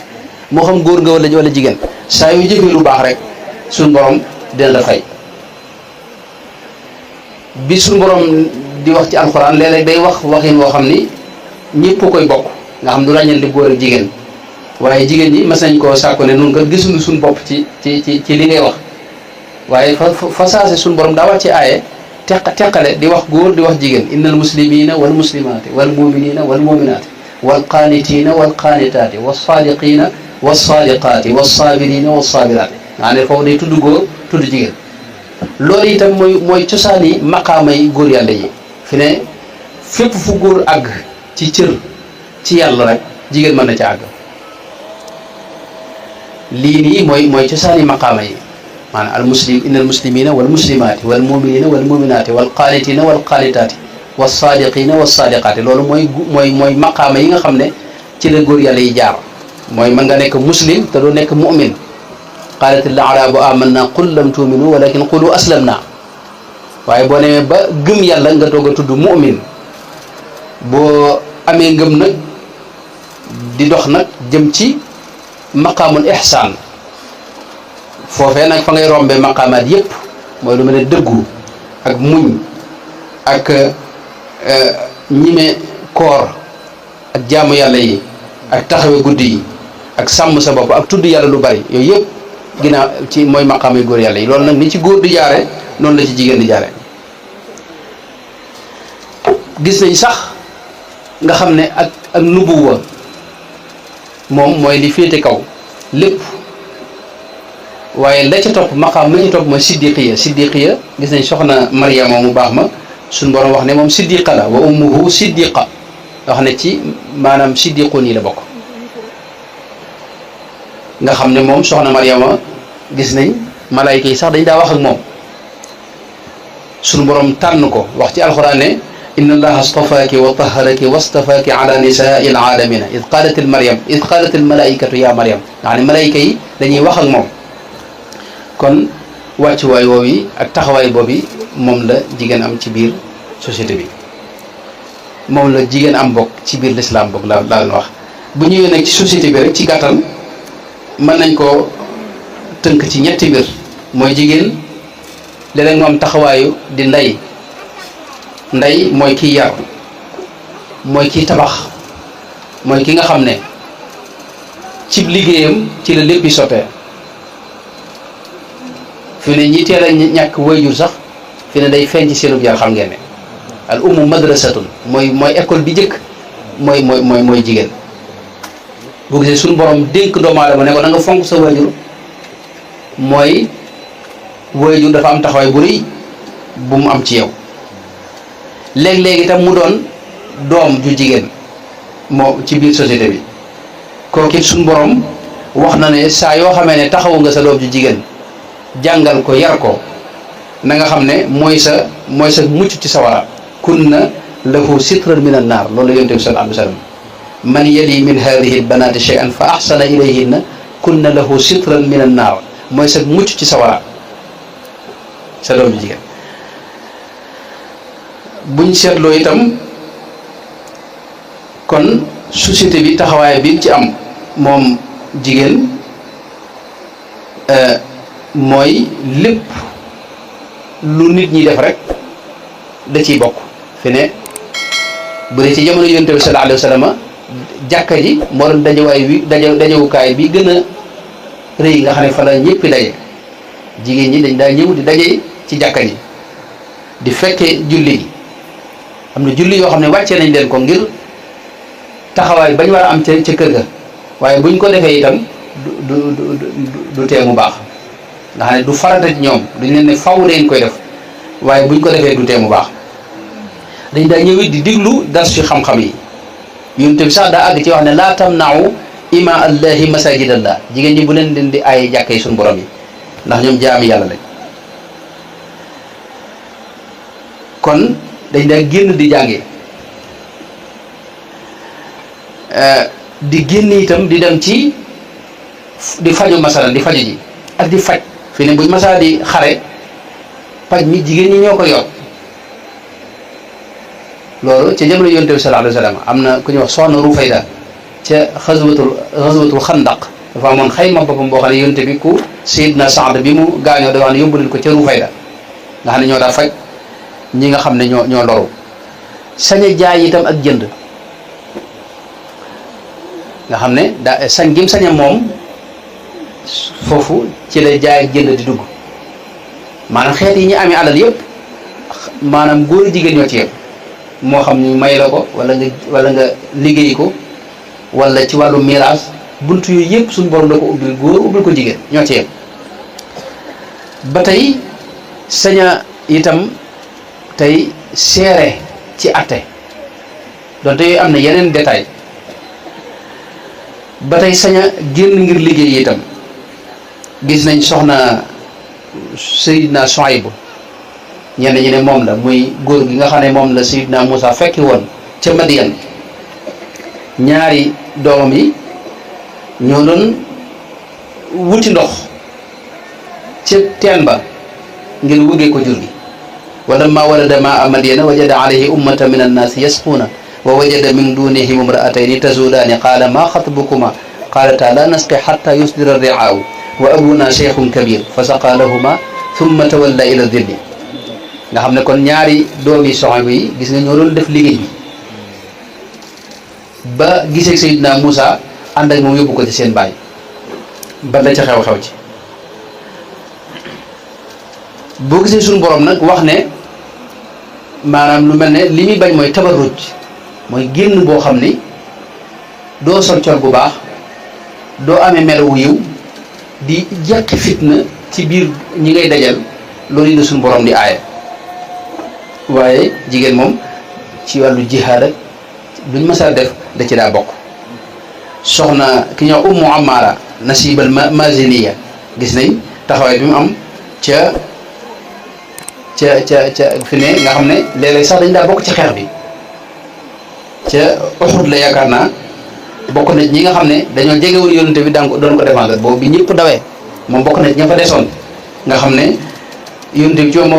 moo xam góor nga wala jigéen, saa yu jëfee lu baax rek suñ borom dina la fay. bi suñ borom di wax ci alxuraan léeg-léeg day wax waxin woo xam ni ñëpp koy bokk nga xam du ràññal di góor ak jigéen waaye jigéen ñi mas nañ koo sàkku ne nun nga gisuñu suñ bopp ci li ngay wax waaye fa saase suñ borom daa wàcce aaye teqale di wax góor di wax jigéen innal muslimina wal muslimaati wal muminina wal muminaati wal qaanitina wal qaanitaati was saadiqina was saadiqaati was saabirina was saabiraati nga ne foofu day tudd góor tudd jigéen loolu itam mooy cosaani maqaamay góor yàlla yi fi ne fépp fu góor àgg ci cër ci yàlla rek jigéen mën na ca àgg lii nii mooy cosaani maqaama yi maanaam al muslim innal muslimina wal muslimaati wal muminina wal muminaati wal qaanitina wal qaanitaati was saadiqina was saadiqaati loolu mooy maqaama yi nga xam ne ci la góor yàlla yi jaar mooy mën nga nekk muslim te doo nekk mu'min qaalat al arabu amanna qul lam tuuminu walakin qulu aslamna waaye boo demee ba gëm yàlla nga doog a tudd mu'min boo amee ngëm nag di dox nag jëm ci maqaamul ihsaan foofee nag fa ngay rombee maqaamaat yépp mooy lu mel ne dëggu ak muñ ak ñime koor ak jaamu yàlla yi ak taxawe guddi yi ak sàmm sa bopp ak tudd yàlla lu bari yooyu yëpp ginnaaw ci mooy maqaam yu góor yàlla yi loolu nag ni ci góor di jaare noonu la ci jigéen di jaare gis nañ sax nga xam ne ak nubuwa moom mooy li féete kaw lépp waaye la ca topp maqaam ma ci topp mooy siddiqiya gis nañ soxna Mariama mu baax ma suñ borom wax ne moom siddiqa la wa ummuhu siddiqa wax ne ci maanaam siddiqoon yi la bokk nga xam ne moom soxna Mariama gis nañ malaayka yi sax dañ daa wax ak moom suñu borom tànn ko wax ci alxuraan ne inna allaha astafaaki wa taharaki wastafaaki ala nisaai alalamina id qalat al malaikatu ya Mariam nga xam ne malaayka yi dañuy wax ak moom kon wàccuwaay woowu ak taxawaay boobu moom la jigéen am ci biir société bi moom la jigéen am bokk ci biir l'islam bokk laa leen wax bu ñëwee nag ci société bi rek ci gàttal mën nañ koo tënk ci ñetti mbir mooy jigéen léeg-léeg mu am taxawaayu di ndey mooy kiy yar mooy kiy tabax mooy ki nga xam ne cib liggéeyam ci la lépp yi sottee fi ne ñi teel a ñàkk wayjur sax fi ne day feeñ ci seenub yar xam ngeen ne al ummu madrasatun mooy école bi njëkk mooy jigéen boo gisee suñu borom dénk doomu aadama ne ko da nga fonk sa wayjur mooy wayjur dafa am taxawaay bu rëy bu mu am ci yow léeg-léeg itam mu doon doom ju jigéen moo ci biir société bi kooku it suñu borom wax na ne saa yoo xamee ne taxawu nga sa doom ju jigéen jàngal ko yar ko na nga xam ne mooy sa mucc ci sawara kunna lahu sitran min an naar loolu la yonent bi sallallahu alayhi wa sallam man yali min hadihi albanati shay'an fa ahsana ilayhinna kunna lahu sitran min an naar mooy sa mucc ci sawara sa doom ju jigéen buñ seetloo itam kon société bi taxawaay bi ci am moom jigéen mooy lépp lu nit ñi def rek da ciy bokk fi ne bu dee ci jamono yonent bi sallallahu alayhi wa sallam jàkka ji moo doon dajewukaay bi gën a rëy nga xam ne fa la ñëpp daje jigéen ñi dañ daa ñëw di daje ci jàkka ji di fekke julli gi am na julli yoo xam ne wàccee nañ leen ko ngir taxawaay bañ war a am ca kër ga waaye buñ ko defee itam du tee mu baax nga xam ne du farata ci ñoom duñ leen ne faw leen koy def waaye buñ ko defee du tee mu baax dañ daa ñëwit di diglu dars ci xam-xam yi yonent bi sax daa àgg ci wax ne laa tamna'u ima allahi masajidallah jigéen ñi bu leen di aaye jàkka yi suñu borom yi ndax ñoom jaami yàlla lañ kon dañ daa génn di jànge di génn itam di dem ci di faju masalan di faju ji ak di faj fi ne buñ masaa di xare paj mi jigéen ñi ñoo ko yor loolu ca jamono yonent bi sallallahu alayhi wa sallam am na ku ñuy wax soxna Rufayda ca xaswatul xandaq dafa amoon xayma boppam boo xam ne yonte bi ku Seydina Saad bi mu gaañoo dafa xam ne yóbbu leen ko ca Rufayda nga xam ne ñoo daa faj ñi nga xam ne ñoo loru. sañ a jaay itam ak jënd nga xam ne daa sañ gim sañ a moom foofu ci lay jaay ak jënd di dugg maanaam xeet yi ñu amee alal yëpp maanaam góor jigéen ñoo ci yëpp moo xam ñu may la ko wala nga liggéey ko wala ci wàllu miraas buntu yooyu yëpp suñu borom da ko ubbil góor ubbil ko jigéen ñoo ci yëpp ba tey sañ a itam tey seere ci atte donte yooyu am na yeneen détail ba tey sañ a génn ngir liggéey itam gis nañ soxna Seydina Suayb ñenn ñi ne moom la muy góor gi nga xam ne moom la Seydina Moussa fekki woon ca Madiyan ñaari doomam yi ñoo doon wuti ndox ca teen ba ngir wuggee ko jur gi wala ma walada maa Madyana wajada alayhi ummatan min annaasi yasquuna wa wajada min dunihim imra'atayni tazudaani qaala maa xatbukuma qaalataa laa nasqi xatta yusdira ar-ri'aa'u wa abuna shaykhun kabir fa saqaa lahuma thumma tawalla ila dilli nga xam ne kon ñaari doomi Suayb yi gis nga ñoo doon def liggéey bi ba gisee Seydina Moussa ànd ak moom yóbbu ko ci seen baay ba la ca xew-xew ci boo gisee suñu borom nag wax ne maanaam lu mel ne li muy bañ mooy tabarruj mooy génn boo xam ni doo sol col bu baax doo amee melawu yiw di jàqi fitna ci biir ñi ngay dajal loolu yi la suñu borom di aaya waaye jigéen moom ci wàllu jihaad ak luñ mës a def da ci daa bokk soxna ki ñoo Ummu Amara Nasibal Maziniya gis nañ taxawaay bi mu am ca fi ne nga xam ne léeg-léeg sax dañ daa bokk ci xeex bi ca Uhud la yaakaar naa bokk na ñi nga xam ne dañoo jege woon yonente bi doon ko défendre boobu bi ñëpp dawee moom bokk na ña fa desoon nga xam ne yonente bi ci moom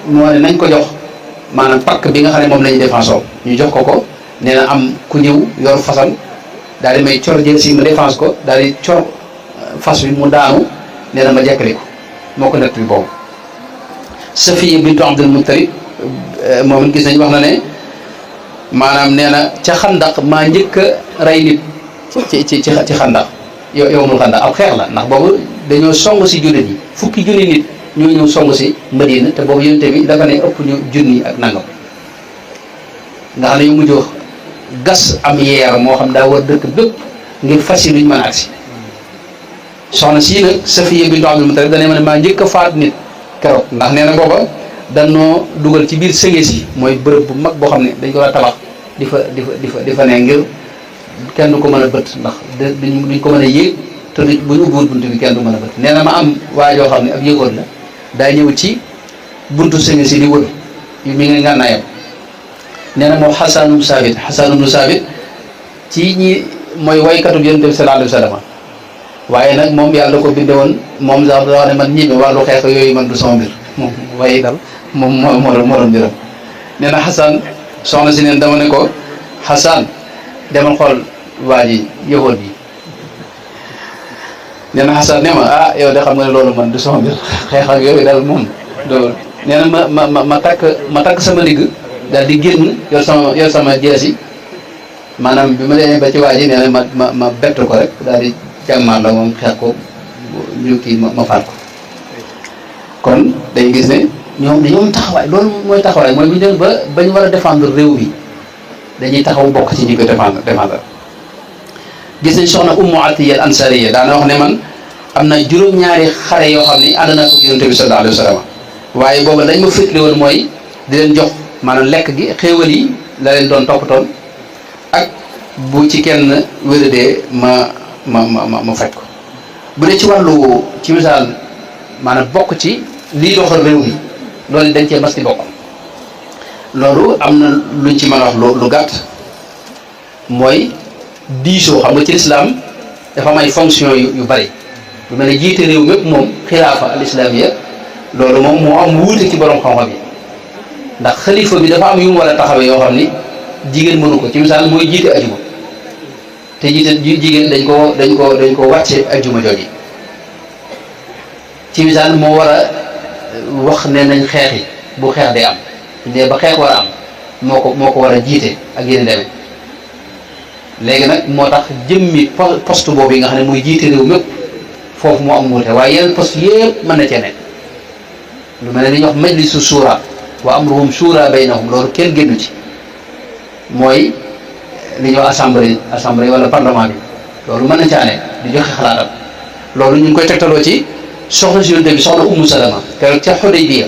moo ne nañ ko jox maanaam pakk bi nga xam ne moom la ñu défense ñu jox ko nee na am ku ñëw yor fasam daal di may cor jël si ma défense ko daal di cor fas wi mu daanu nee na ma jekkali ko moo ko nettali boobu Safiya bintu Abdul Muttalib moom it gis nañ wax na ne maanaam nee na ca xandaq maa njëkk a rey nit ci xandaq yowmul xandaq ab xeex la ndax boobu dañoo song si jullit yi fukki junni nit ñoo ñëw song si Madina te boobu yonente bi dafa ne ëpp ñu junni ak nangam nga xam ne ñu mujj gas am yeer moo xam daa war dëkk bépp ngir fas yi luñ mën a agsi soxna sii nag Safiya bintu Abdul Muttalib dane ma ne maa njëkk a faat nit keroog ndax nee na booba danoo dugal ci biir sëngees yi mooy bërëb bu mag boo xam ne dañ ko war a tabax di fa ne ngir kenn du ko mën a bët ndax duñ ko mën a yéeg te buñ ubbiwul buntu bi kenn du mën a bët nee na ma am waa joo xam ne ab yëgoon la daa ñëw ci buntu sëngees yi di wër mi ngi ngànnaayam nee na moom Xasan ibnu Saabit ci ñi mooy waykatub Yonent bi sallallahu alayhi wa sallam waaye nag moom yàlla ko binde woon moom sax da wax ne man ñime wàllu xeex yooyu man du sama mbir moom waaye dal moom moo doon mbiram nee na Xasan soxna si neen dama ne ko Xasan demal xool waa ji yëwoon bi nee na Xasan ne ma yow de xam nga ne loolu man du sama mbir xeex ak yooyu daal moom loolu nee na ma takk sama ndigg daal di génn yor sama jeesi maanaam bi ma demee ba ci waa ji nee na ma bett ko rek daal di jàmmaan la moom xeex ko ñu kii ma faat ko kon dañ gis ne ñoom dañoo am taxawaay loolu mooy taxawaay mooy bu ñu dem ba ñu war a défendre réew bi dañuy taxaw bokk ci ñi koy défendre gis nañ soxna Ummu Atiya al Ansariya daana wax ne man am na juróom-ñaari xare yoo xam ni ànd naa ko Yonent bi sallallahu alayhi wa sallam waaye booba lañ ma féetli woon mooy di leen jox maanaam lekk gi xéewal yi la leen doon toppatoon ak bu ci kenn wéradee ma faj ko bu dee ci wàllu ci misaal maanaam bokk ci lii doxal réew mi loolu dañ cee mas di bokk loolu am na luñ ci mën a wax lu gàtt mooy diisoo xam nga ci lislaam dafa am ay fonction yu bari lu mel ne jiite réew mépp moom xilaafa al islamiya loolu moom moo am wuute ci borom xam-xam yi ndax xalifa bi dafa am yu mu war a taxawee yoo xam ni jigéen mënu ko ci misaal mooy jiite ajuma te jiite jigéen dañ ko wàcce ak juma jooji ci misaal moo war a wax ne nañ xeexi bu xeex day am ne ba xeex war a am moo ko war a jiite ak yéen demee léegi nag moo tax jëmmi poste boobu yi nga xam ne muy jiite réew mépp foofu moo am wuute waaye yeneen poste yëpp mën na cee nekk lu mel ne li ñuy wax majlisu suura wa amruhum suura baynahum loolu kenn génnu ci mooy li ñuy wax assemblée wala parlement bi loolu mën na caa nekk di joxe xalaatam loolu ñu ngi koy tegtaloo ci soxna si yonente bi soxna Ummu Salama keroog ca Xudaybiya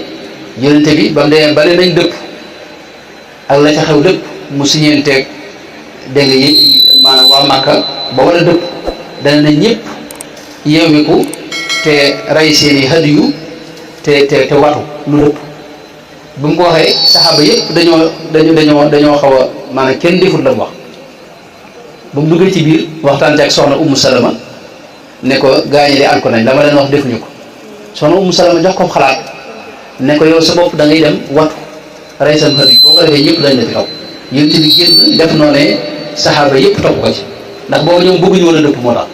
yonente bi ba mu demee ba nañ dëpp ak la ca xew dëpp mu siñeenteeg dégg nga yi maanaam waa Màkka ba war a dëpp dana ne ñëpp yeewiku te rey seeni hadiyu te watu lu dëpp bu mu ko waxee saxaaba yëpp dañoo xaw a maanaam kenn defut la mu wax ba mu duggee ci biir waxtaan ci ak soxna Ummu Salama ne ko gaañi de ànd ko nañ la ma leen wax defuñu ko soxna Ummu Salama jox ko xalaat ne ko yow sa bopp da ngay dem watu rey sam hadiyu boo ko defee ñëpp dañ la fi kaw yéen ci bi génn def noo ne saxaaba yëpp topp ko ci ndax boobu ñoom bëgguñu woon a dëpp moo tax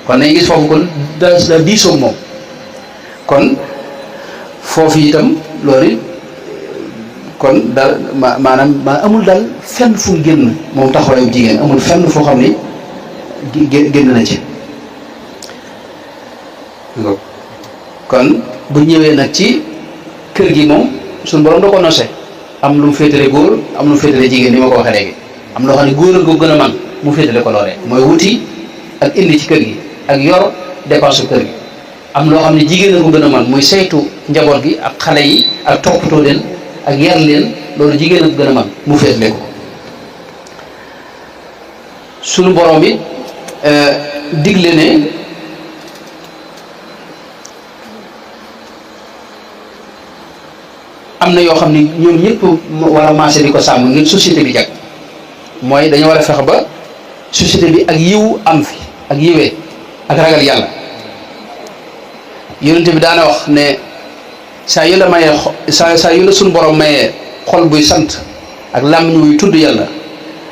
kon nañ gis foofu kon da diisoog moom kon foofu itam loolu kon daal maanaam amul daal fenn fu mu génn moom taxawaayu jigéen amul fenn foo xam ni génn na ci kon bu ñëwee nag ci kër gi moom suñu borom da ko nosé am lu mu féetale góor am lu mu féetale jigéen ni ma ko waxee léegi am loo xam ne góor a ko gën a man mu féetale ko loolee mooy wuti ak indi ci kër gi ak yor dépense kër gi am loo xam ne jigéen a ko gën a man muy saytu njaboot gi ak xale yi ak toppatoo leen ak yar leen loolu jigéen a ko gën a man mu féetale ko sunu borom bi digle ne am na yoo xam ne ñoom ñëpp war a maase di ko sàmm ngir société bi jag mooy dañoo war a fexe ba société bi ak yiw am fi ak yiwee ak ragal yàlla yonente bi daana wax ne saa yu la mayee saa yu la suñu borom mayee xol buy sant ak làmmiñ wuy tudd yàlla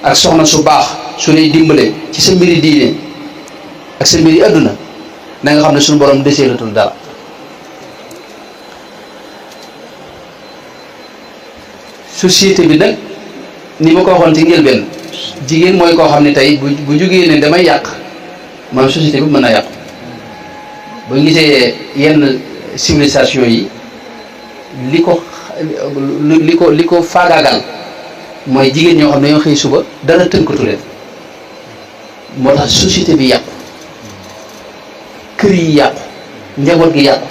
ak soxna su baax su lay dimbale ci sa mbiri diine ak sa mbiri adduna na nga xam ne suñu borom deseelatul dara société bi nag ni ma ko waxoon ci njëlbeen jigéen mooy koo xam ne tey bu jógee ne damay yàq maanaam société bi mën na yàqu ba gisee yenn civilisation yi li ko faagaagal mooy jigéen ñoo xam ne ñoo xëy suba dara tënkatu leen moo tax société bi yàqu kër yi yàqu njaboot gi yàqu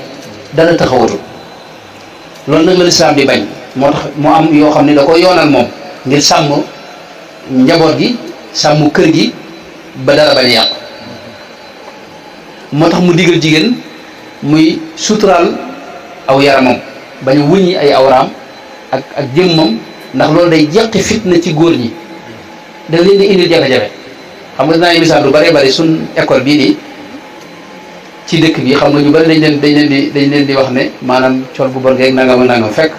dara taxawatul loolu nag la lislaam bi bañ moo tax mu am yoo xam ne da ko yoonal moom ngir sàmm njaboot gi sàmm kër gi ba dara bañ a yàqu moo tax mu digal jigéen muy suturaal aw yaramam bañ a wuññi ay awraam ak jëmmam ndax loolu day jeqi fitna ci góor ñi da leen di indil jafe-jafe xam nga dinaa misaal lu bëree bëri suñ école bii nii ci dëkk bi xam nga ñu bëri dañ leen di wax ne maanaam col bu bon geeg nangam fekk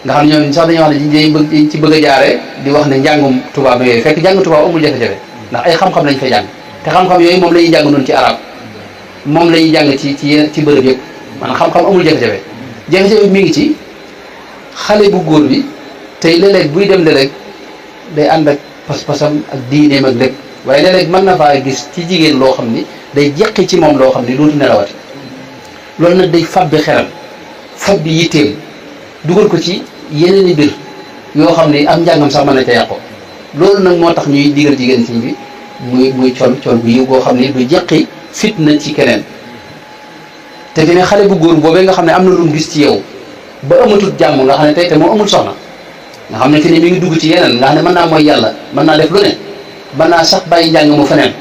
nga xam ne ñoom sax dañuy wax ne dañ ci bëgg a jaare di wax ne njàngum tubaab yooyu fekk njàng tubaab amul jafe-jafe ndax ay xam-xam lañ fay jàng te xam-xam yooyu moom la ñuy jàng noonu ci arab moom la ñuy jàng ci bërëb yëpp maanaam xam-xam amul jafe-jafe jafe-jafe mi ngi ci xale bu góor bi tey léeg-léeg buy dem léeg-léeg day ànd ak pas-pasam ak diineem ak lépp waaye léeg-léeg mën na faa gis ci jigéen loo xam ni day jeqi ci moom loo xam ni dootu nelawati loolu nag day fab bi xelam fab bi yitteem dugal ko ci yeneen i mbir yoo xam ne am njàngam sax mën na ca yàqu loolu nag moo tax ñuy digal jigéen ci bi muy col bu yiw boo xam ne du jeqi fitna ci keneen te dina xale bu góor boobee nga xam ne am na lu mu gis ci yow ba amatul jàmm nga xam ne tey te moo amul soxna nga xam ne fi ne mi ngi dugg ci yeneen nga xam ne mën naa mooy yàlla mën naa def lu ne mën naa sax bàyyi njàng mu feneen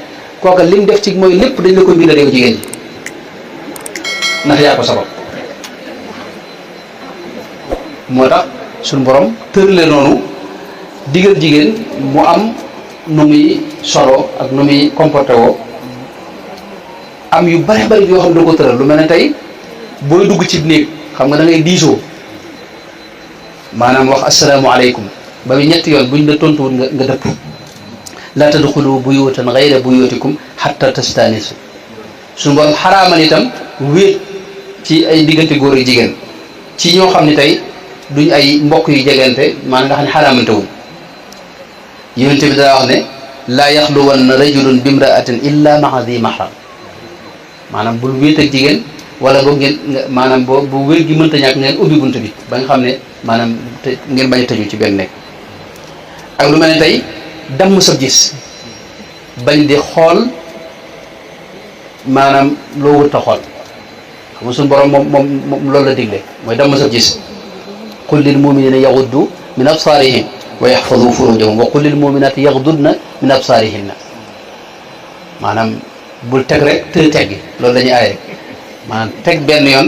kooka li mu def ci mooy lépp dañ la koy bindal yow jigéen ji ndax yaa ko sabab moo tax suñu borom tërale noonu digal jigéen mu am nu muy solo ak nu muy comporté woo am yu bari bari yoo xam ne da ko tëral lu mel ne tey booy dugg ci néeg xam nga da ngay diisoo maanaam wax asalaamaaleykum ba muy ñetti yoon buñ la tontuwul nga dëpp la tadxulu buyutan gayra buyutikum hatta tastanisu suñu borom xaraamal itam wéet ci ay diggante góor ak jigéen ci ñoo xam ne tey duñ ay mbokk yu jegante maanaam nga xam ne xaraamante wuñ yonent bi daa wax ne laa yaxluwanna rajulun bimraatin illa maa di mahram maanaam bul wéet ak jigéen wala boog ngeen maanaam bu wér gi mënta ñàkk ngeen ubbi bunt bi ba nga xam ne maanaam te ngeen bañ a tëju ci benn nekk ak lu mel ne tey damm sab gis bañ di xool maanaam loo wut a xool xam nga suñu borom moom loolu la digle mooy damm sab gis qul lil muminina yaxuddu min absaarihim wa yaxfadu furujahum wa qul lil muminati yaxdudna min absaarihinna maanaam bul teg rek te teggi loolu dañuy aaye maanaam teg benn yoon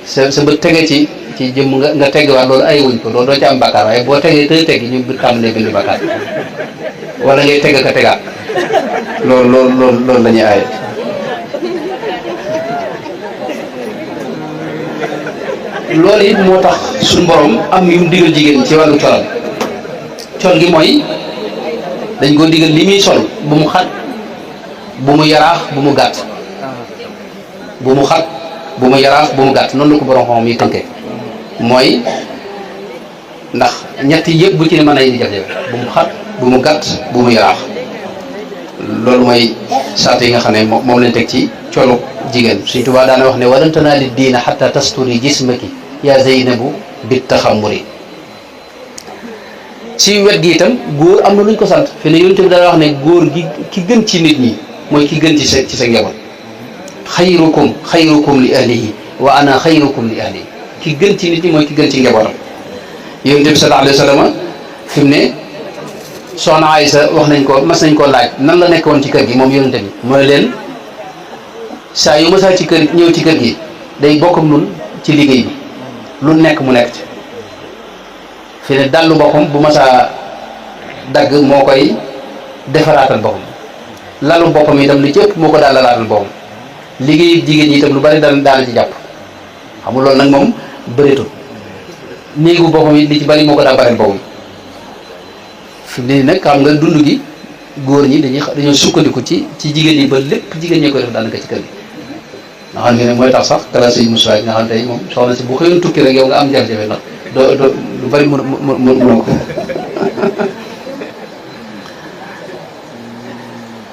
sa bët tege ci jëmm nga teggiwaat loolu ay wuñ ko loolu doo ci am bakkaar waaye boo tegee te teggi ñu tàmbalee bind bakkaar wala ngay teg ka tegaat loolu la ñuy aaye loolu it moo tax suñu borom am yu mu digal jigéen ci wàllu col gi mooy dañ ko digal li muy sol bu mu xat bu mu yaraax bu mu gàtt bu mu xat bu mu yaraax bu mu gàtt noonu la ko borom xam yi tënkee mooy ndax ñett yëpp bu ci ne mën na indi jafe-jafe bu mu xat bu mu gàtt bu mu yaraax loolu mooy saat yi nga xam ne moom lañ teg ci colu jigéen Sëñ Tuubaa daana wax ne walan tanaali diina xatta tasturi jismaki yaa Zeynabu bit taxamuri ci wet gi itam góor am na luñ ko sant fi ne yonent bi daana wax ne góor gi ki gën ci nit ñi mooy ki gën ci sa njaboot xayrukum li ahlihi wa ana xayrukum li ahlihi ki gën ci nit ñi mooy ki gën ci njabootam yonent bi sallallahu alayhi wa sallam fi mu ne soxna Aysa wax nañ ko mas nañ koo laaj nan la nekk woon ci kër gi moom yonent bi mooy leen saa yu masaa ci kër ñëw ci kër gi day bokk ak nun ci liggéey bi lu nekk mu nekk ci fi ne dallu boppam bu masaa dagg moo koy defaraatal boppam lalu boppam itam li ci ëpp moo ko daal lalaatal boppam liggéey jigéen ñi itam lu bari daana ci jàpp xam nga loolu nag moom bëreetul néegu boppam it li ci bari moo ko daa bareel boppam fi nii nag xam nga dund gi góor ñi dañoo sukkandiku ci jigéen ñi ba lépp jigéen ñi koy def daanaka ci kër gi nga xam ne mooy tax sax classe yi musuwaay nga xam ne tey moom soxna si bu xëyoon tukki rek yow nga am jafe-jafe ndax doo lu bari mën ko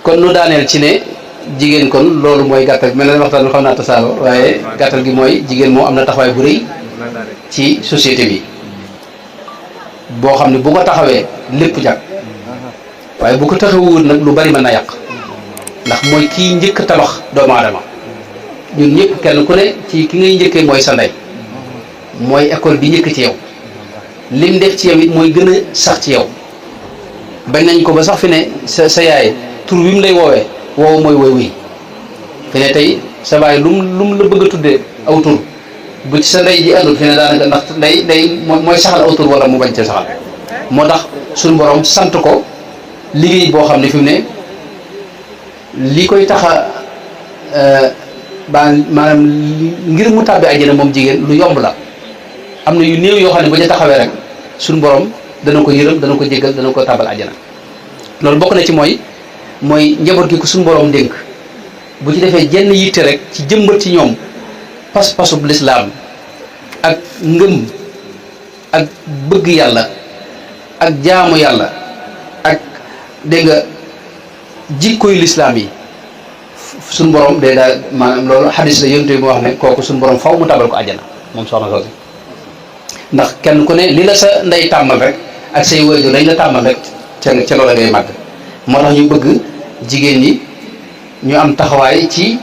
kon nu daaneel ci ne jigéen kon loolu mooy gàttal mel na waxtaan bi xam naa tasaaro waaye gàttal gi mooy jigéen moo am na taxawaay bu rëy ci société bi boo xam ne bu ko taxawee lépp jàpp waaye bu ko taxawuwul nag lu bari mën na yàq ndax mooy kii njëkk tabax doomu aadama ñun ñëpp kenn ku ne ci ki ngay njëkkee mooy sa ndey mooy école bi njëkk ci yow lim def ci yow it mooy gën a sax ci yow bañ nañ ko ba sax fi ne sa yaay tur wi mu lay woowee woowu mooy woy wi fi ne tey sa baay lum la bëgg a tuddee aw tur bu ci sa ndey ji àndul fi ne daanaka ndax day mooy saxal aw tur wala mu bañ ca saxal moo tax suñu borom sant ko liggéey boo xam ne fi mu ne li koy taxa maanaam ngir mu tàbbi àjjana moom jigéen lu yomb la am na yu néew yoo xam ne bu ñu taxawee rek suñu borom dana ko yërëm dana ko jéggal dana ko tàbbal àjjana loolu bokk na ci mooy njaboot gi ko suñu borom dénk bu ci defee jenn yitte rek ci jëmbat ci ñoom pas-pasub lislaam ak ngëm ak bëgg yàlla ak jaamu yàlla ak dégg nga jikkoy lislaam yi suñu borom day daal maanaam loolu xadis la yonent bi mu wax ne kooku suñu borom faw mu tabal ko àjjana moom soxna soosi ndax kenn ku ne li la sa ndey tàmmal rek ak say waajur dañ la tàmmal rek ca loola ngay màgg moo tax ñu bëgg jigéen ñi ñu am taxawaay ci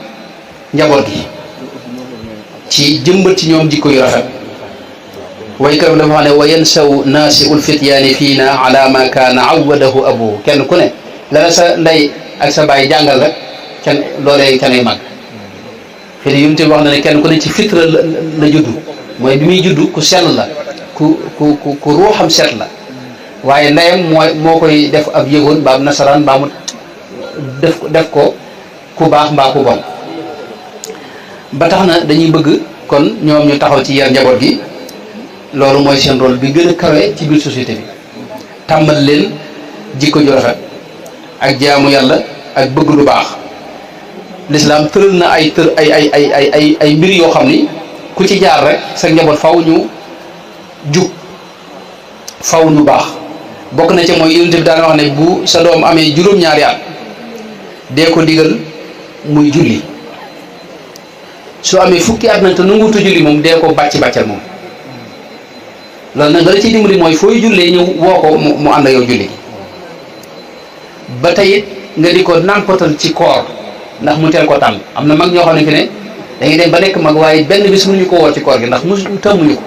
njaboot gi ci jëmbat ci ñoom jikko yu rafet waykat bi dafa wax ne wa yansaw naasi ul fityaani fii na ala ma kaana awadahu abuhu kenn ku ne la la sa ndey ak sa baay jàngal rek kenn loolee kenay màgg fi ne yunte wax na ne kenn ku ne ci fitra la juddu mooy bi muy juddu ku sell la ku ruuxam set la waaye ndeyam moo koy def ab yëgoon mbaa nasaraan mbaa mu def ko ku baax mbaa ku bon ba tax na dañuy bëgg kon ñoom ñu taxaw ci yar njaboot gi loolu mooy seen rôle bi gën a kawe ci biir société bi tàmmal leen jikko ju rafet ak jaamu yàlla ak bëgg lu baax. lislaam tëral na ay ay mbir yoo xam ni ku ci jaar rek sa njaboot faw ñu jub faw ñu baax. bokk na ci mooy yonent bi daana wax ne bu sa doom amee juróom-ñaari at dee ko digal muy julli, su amee fukki at nag te nanguutu julli moom dee ko bàccal moom. loolu nag la ciy dimbali mooy fooy jullee ñëw woo ko mu ànd ak yow julli ba tey it nga di ko nàmpatal ci koor ndax mu teel ko tàmm. am na mag ñoo xam ne fi ne dañuy dem ba nekk mag waaye benn bis mënuñu ko woo ci koor gi ndax mu tàmmuñu ko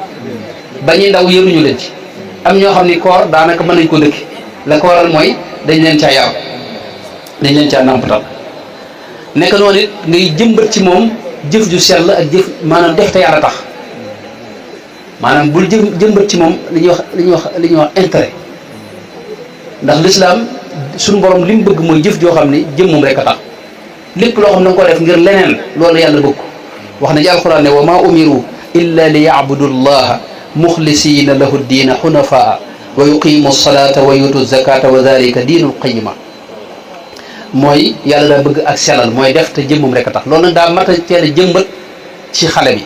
ba ñuy ndaw yëruñu leen ci. am ñoo xam ni koor daanaka mën nañ ko dëkk la ko waral mooy dañ leen caa yar dañ leen caa nàmpatal. nekk noonu it ngay jëmbat ci moom jëf ju sell ak jëf maanaam def te yàlla tax maanaam bul jëmbat ci moom li ñuy wax intérêt ndax lislaam suñu borom li mu bëgg mooy jëf joo xam ni jëmmum rek a tax. lépp loo xam ne nga ko def ngir leneen loolu yàlla bëgg wax na ci alquran ne wa ma umiru illa li ya'budu llaha muxlisina lahu diina xunafaa wa yuqimu salata wa yutu zakata wa dalika diinul qayima. mooy yàlla daa bëgg ak sellal mooy def te jëmmum rek a tax. loolu nag daa mat a teel a jëmbat ci xale bi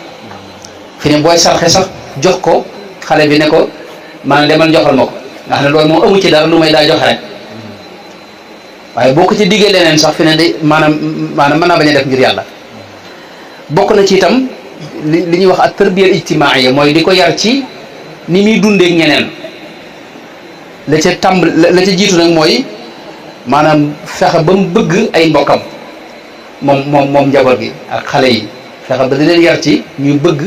fi ne booy sarxe sax jox ko xale bi ne ko maanaam demal joxal ma ko nga xam ne loolu moom amu ci dara lu may daa joxe rek. waaye boo ko ci diggee leneen sax fi ne de maanaam mën naa bañ a def ngir yàlla. bokk na ci itam li ñuy wax ak tarbiya ijtimaaiya mooy di ko yar ci ni muy dundeek ñeneen. la ca jiitu nag mooy maanaam fexe ba mu bëgg ay mbokkam moom njaboot gi ak xale yi fexe ba di leen yar ci ñu bëgg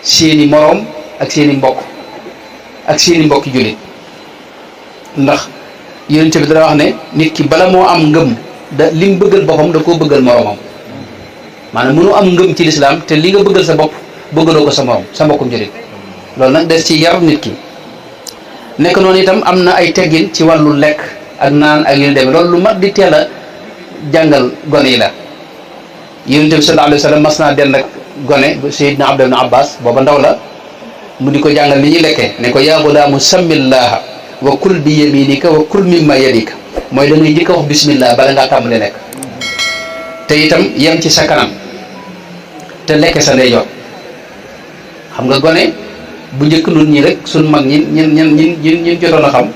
seeni moroom ak seeni mbokk ak seeni mbokki jullit. ndax yonent bi dana wax ne nit ki bala moo am ngëm da li mu bëggal boppam da koo bëggal moroomam. maanaam mënu am ngëm ci lislaam te li nga bëggal sa bopp bëggaloo ko sa morom sa mbokkum jullit. loolu nag des ci yar nit ki. nekk noonu itam am na ay teggin ci wàllu lekk ak naan ak yu demee loolu lu mat di teel a jàngal gone yi la. yonent bi sallallahu alayhi wa sallam mas naa dend ak gone Seydina Abdullah ibn Abbas booba ndaw la mu di ko jàngal li ñuy lekkee ne ko yaa gulaamu sammillaha wa kul bi yaminika wa kul mimma yalika mooy da ngay njëkk a wax bismillah bala ngaa tàmbali lekk te itam yem ci sa kanam te lekke sa ndeyjoor. xam nga gone bu njëkk nun ñi rek suñ mag ñin jotoon a xam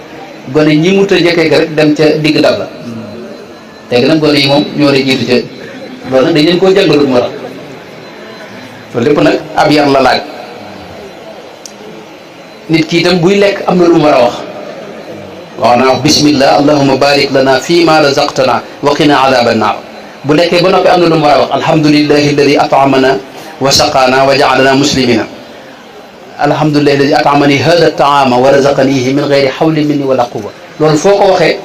gone ñi mu ta njëkkee rek dem ca digg dal la léegi nag gone yi moom ñoo lay jiitu ca loolu nag dañ leen koo jàngalut moo tax loolu lépp nag ab yar la laaj. nit ki itam buy lekk am na lu mu war a wax naa wax bismillah allahumma barik lana fii ma razaqtana wa qina adaba annar. bu lekkee ba noppi am na lu mu war a wax alhamdulillahi alladi at'amana wa saqana wa ja'alana muslimina. alhamdulillahi alladi at'amani hada taama wa razaqanihi min gayri hawlin minni wala quwwa. loolu foo ko waxee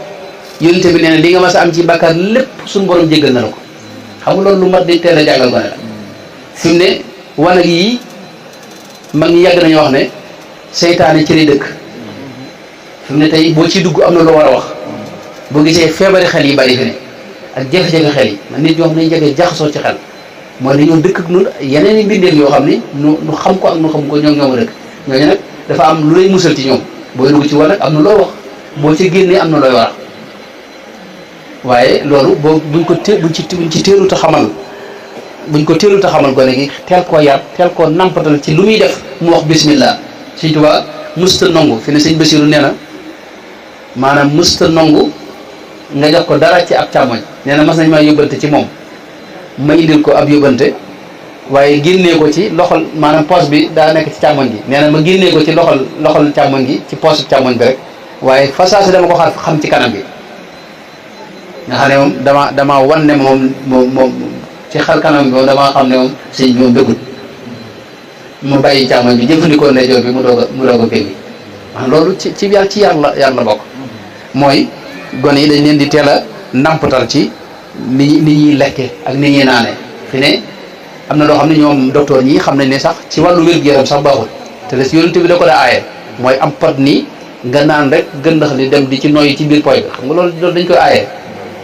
yonent bi nee na li nga mas a am ci bàkkaar lépp suñu borom jéggal na la ko. xam nga loolu lu mat di teel a jàngal gone la. fi mu ne wanag yi mag ñi yàgg nañu wax ne seytaane ci lay dëkk. fi mu ne tey boo ciy dugg am na lu war a wax boo gisee feebari xel yi bari fi ne ak jafe-jafe xel yi man nit ñoo xam ne jege jaxasoo ci xel mooy dañoo dëkk ak ñun yeneen i mbindeef yoo xam ni nu xam ko ak nu xam ko ñoom a dëkk. ñooñu nag dafa am lu lay musal ci ñoom booy dugg ci wanag am na loo wax boo ci génnee am na looy wax waaye loolu buñ ci teelut a xamal gone gi teel koo yar teel koo nampatal ci lu muy def mu wax bismillah. Sëñ Tuubaa musta nongu fi ne sëñ Basiru nee na maanaam musta nongu nga jox ko dara ci ab càmmoñ. nee na mas nañ maa yóbbante ci moom ma indil ko ab yóbbante waaye génnee ko ci loxol maanaam poos bi daa nekk ci càmmoñ gi nee na ma génnee ko ci loxol càmmoñ gi ci poos càmmoñ bi rek waaye façage dama ko xam ci kanam bi nga xam ne moom dama wan ne moom ci xel kanam bi moom damaa xam ne moom sëñ bi moom bëggul mu bàyyi càmmoñ bi jëfandikoo ndeyjoor bi mu doog a péngi loolu ci yar la bokk. mooy gone yi dañ leen di teel a nampatal ci ni ñuy lekke ak ni ñuy naane. fi ne am na loo xam ne ñoom docteur ñi xam nañ ne sax ci wàllu wér-gu-yaram sax baaxul te les yonent bi da ko daa aaye mooy am pot nii nga naan rek gëndax li dem di ci noyyi ci biir poy bi xam nga loolu dañ koy aaye.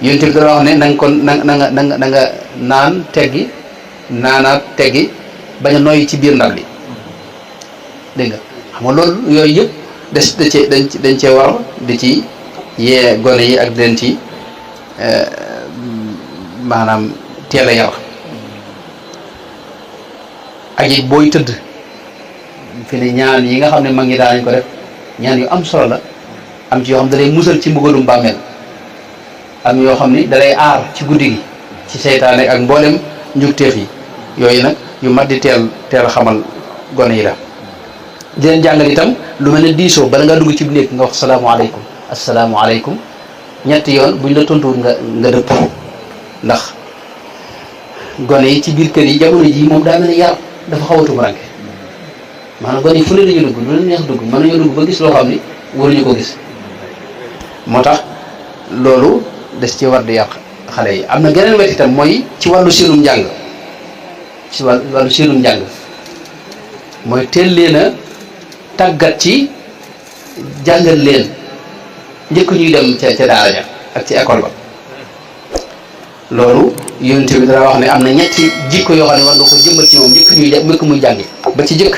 yonent bi dana wax ne na nga naan teggi naanaat teggi bañ a noyyi ci biir ndab li dégg nga xam nga loolu yooyu yëpp dañ cee war di ci yee gone yi ak leen ci maanaam teel a yar ak it booy tëdd fi ne ñaan yi nga xam ne mag ñi daanañ ko def ñaan yu am solo la am ci yoo xam ne da lay musal ci mbugalum bàmmeel am yoo xam ni da lay aar ci guddi gi ci seytaane ak mboolem njugteef yi yooyu nag yu mat di teel a xamal gone yi la di leen jàngal itam lu mel ne diisoo bala nga dugg ci néeg nga wax salaamaaleykum asalaamaaleykum ñetti yoon buñ la tontuwul nga dëpp ndax gone yi ci biir kër yi jamono ji moom daa mel ne yar dafa xaw a tumuranke maanaam gone yi fu ne dañu dugg lu leen neex dugg mën nañoo dugg ba gis loo xam ni waruñu ko gis moo tax loolu des ci war di yàq xale yi am na geneen wet itam mooy ci wàllu seenum njàng ci wàllu seenum njàng mooy teel leen a tàggat ci jàngal leen njëkk ñuy dem ca daara ja ak ci école ba loolu yonent bi dara wax ne am na ñetti jikko yoo xam ne war nga ko jëmbat ci moom njëkk muy jàngi ba ci jëkk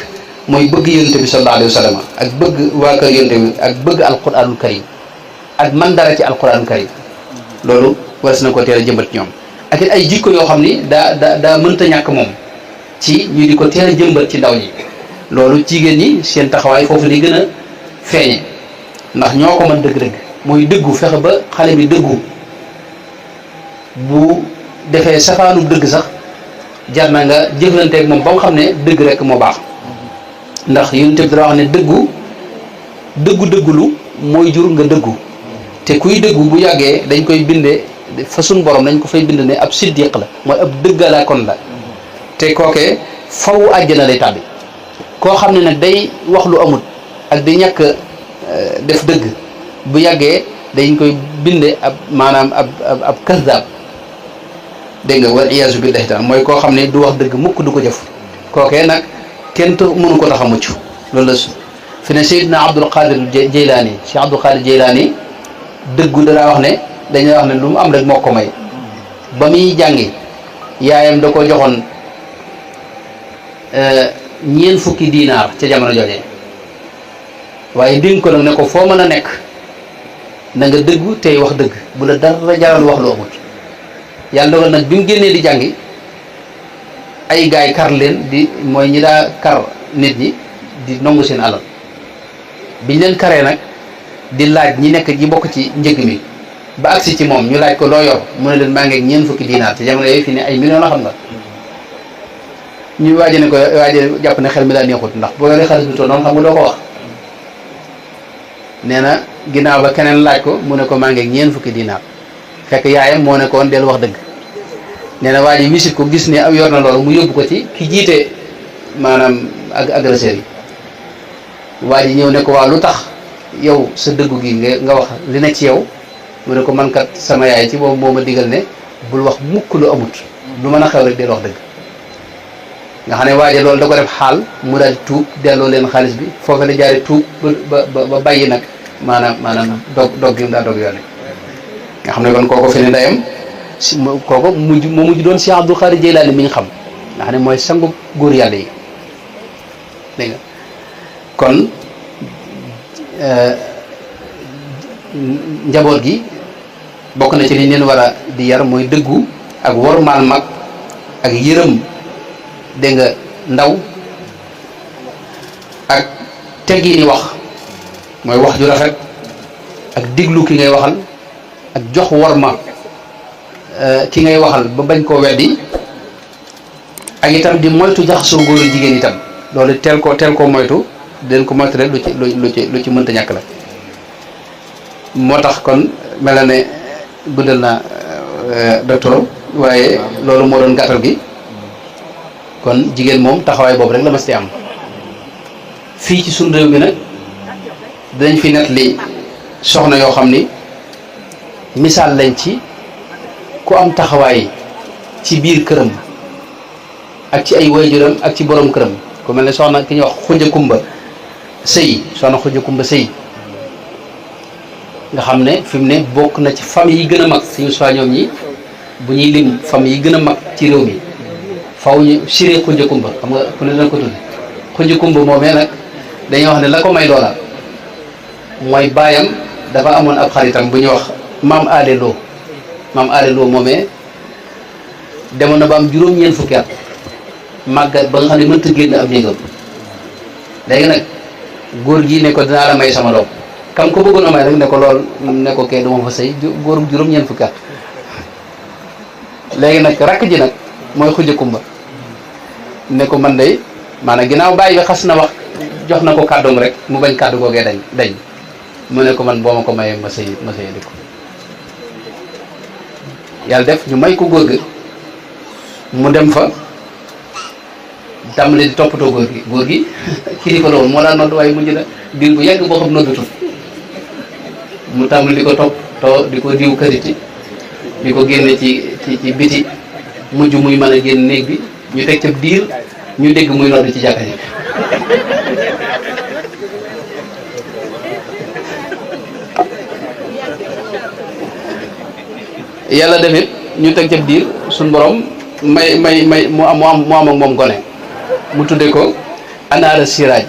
mooy bëgg yonent bi sallallahu alayhi wa sallam ak bëgg waa kër yonent bi ak bëgg alquranul karim ak man dara ci alquranul karim loolu waras na ko teel a jëmbat ci ñoom ak it ay jikko yoo xam ni daa mënta ñàkk moom ci ñu di ko teel a jëmbat ci ndaw ñi loolu jigéen ñi seen taxawaay foofu li gën a feeñe ndax ñoo ko mën dëgg-dëgg mooy dëggu fexe ba xale bi dëggu bu defee safaanu dëgg sax jar na nga jëflanteeg moom ba nga xam ne dëgg rek moo baax ndax yonent bi dara wax ne dëggulu mooy jur nga dëggu te kuy dëggu bu yàggee dañ koy bindee fa suñ borom dañ ko fay bind ne ab siddiq la mooy ab dëggalaakoon la te kookee faw àjjana lay tàbbi koo xam ne nag day wax lu amut ak di ñàkk def dëgg bu yàggee dañ koy binde ab maanaam ab kasdaab dégg nga wal iyaazu billahi taala mooy koo xam ne du wax dëgg mukk du ko jëf kookee nag kenn mënu ko tax a mucc loolu la fi ne Seydina Abdul Qadir Jeylaani Cheikh Abdul Qadir Jeylaani dëggu danaa wax ne dañuy wax ne lu mu am rek moo ko may ba muy jàngi yaayam da ko joxoon ñeent fukki diinaar ca jamono jooje waaye dénk ko nag ne ko foo mën a nekk na nga dëggu tey wax dëgg bu la dara jaral wax lu amut yàlla dogal nag bi mu génnee di jàngi ay gaay kar leen di mooy ñi daa kar nit ñi di nongu seen alal biñ leen karee nag di laaj ñi nekk ñi bokk ci njëg mi ba agsi ci moom ñu laaj ko loo yor mu ne leen maa ngi ak ñeent fukki diinaar te jamono yooyu fi ne ay millions la xam nga ñu waaje ne ko waaje jàpp ne xel mi daa neexut ndax boo yoree xaalis bi toll noonu xam nga doo ko wax nee na ginnaaw ba keneen laaj ko mu ne ko maa ngi ak ñeent fukki diinaar fekk yaayam moo ne ko woon del wax dëgg nee na waaje wisit ko gis ne am yor na loolu mu yóbbu ko ci ki jiite maanaam agresseur yi waa ji ñëw ne ko waaw lu tax yow sa dëggu gi nga wax li ne ci yow mu ne ko man kat sama yaay ci boobu moo ma digal ne bul wax mukk lu amut lu mën a xew rek del wax dëgg nga xam ne waaje loolu da ko def xaal mu daal tuub delloo leen xaalis bi foofu la jaare tuub ba bàyyi nag maanaam dog gi mu daa dog yoon nga xam ne kon kooko fi ne ndeyam si kooko moo mujj doon Cheikh Abdul Qadir Jeylaani mi ñu xam nga xam ne mooy sangu góor yàlla yi dégg nga kon njaboot gi bokk na ci li leen war a di yar mooy dëggu ak wormaal mag ak yërëm dégg nga ndaw ak teggi ni wax mooy wax ju rafet ak diglu ki ngay waxal ak jox worma ki ngay waxal ba bañ koo weddi ak itam di moytu jaxasoo góor jigéen itam loolu teel koo moytu den ko moytu rek lu ci mënta ñàkk la moo tax kon mel na ne guddal na docteur waaye loolu moo doon gàttal gi kon jigéen moom taxawaay boobu rek la mas di am fii ci sunu réew mi nag dinañ fi net li soxna yoo xam ni misaal lañ ci ku am taxawaay ci biir këram ak ci ay waajuram ak ci borom këram ku mel ne soxna ki ñuy wax Xuja Kumba Sëy soxna Xuja Kumba Sëy nga xam ne fi mu ne bokk na ci famille yi gën a mag suñu soi ñoom ñi bu ñuy lim famille yi gën a mag ci réew mi faw ñu siré Xuja Kumba xam nga ku ne dana ko tudd Xuja Kumba moomee nag dañuy wax ne la ko may loola mooy baayam dafa amoon ab xaritam bu ñuy wax maam aale loo maam Aale Lo moomee demoon na ba am juróom-ñeent fukki at màggat ba nga xam ne mënta génn ab néegam léegi nag góor gi ne ko dinaa la may sama doom kam ko bëggoon a may rek ne ko lool ne ko kee duma fa sëy góoru juróom-ñeent fukki at léegi nag rakk ji nag mooy Xuja Kumba ne ko man day maanaam ginnaaw bàyyi bi xas na wax jox na ko kàddum rek mu bañ kàddu googee dañ mu ne ko man boo ma ko mayee ma sëy di ko yàlla def ñu may ko góor gi mu dem fa tàmbali di toppatoo góor gi kilifa la woon moo daan nodd waaye mujj na diir bu yàgg boo xam noddutul mu tàmbali di ko toppatoo di ko diw kariti di ko génne ci biti mujj muy mën a génn néeg bi ñu teg ca diir ñu dégg muy nodd ci jàkka ji yàlla defit ñu teg ca diir suñ borom may mu am ak moom gone mu tudde ko anaara siraaj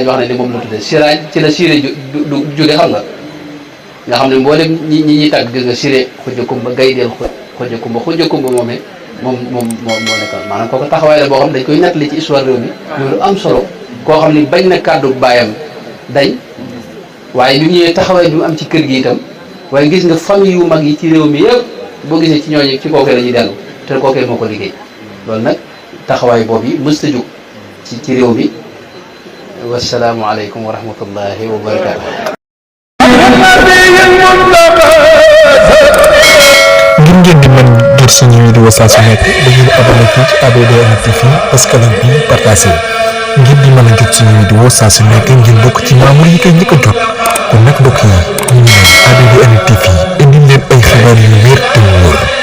wax na ni moom la tudde siraaj ci la siré du jóge xam nga xam ne mboolem ñi tàgg gis nga siré Xuja Kumba gaydeel Xuja Kumba moomee moom moo nekk maanaam kooku taxawaay la boo xam ne dañ koy nettali ci histoire réew mi loolu am solo koo xam ne bañ na kàddu baayam dañ waaye bi mu ñëwee taxawaay bi mu am ci kër gi itam waaye gis nga famille yu mag yi ci réew mi yëpp boo gisee ci ñooñu ci kookee la ñuy dellu te kookee moo ko liggéey loolu nag taxawaay boobu yi mësta jóg ci réew mi wasalaamu aleykum wa rahmatullahi wa barakaatu. ngir ngeen di mën jot suñu vidéo saa su nekk da ngeen abonné fii ci ABDN TV askan bi partagé ngir di mën a jot suñu vidéo saa su nekk ngeen bokk ci membre yi koy njëkk a jot kon nag mbokk yi ñu ngi leen ABDN TV indi leen ay xibaar yu wér te wóor.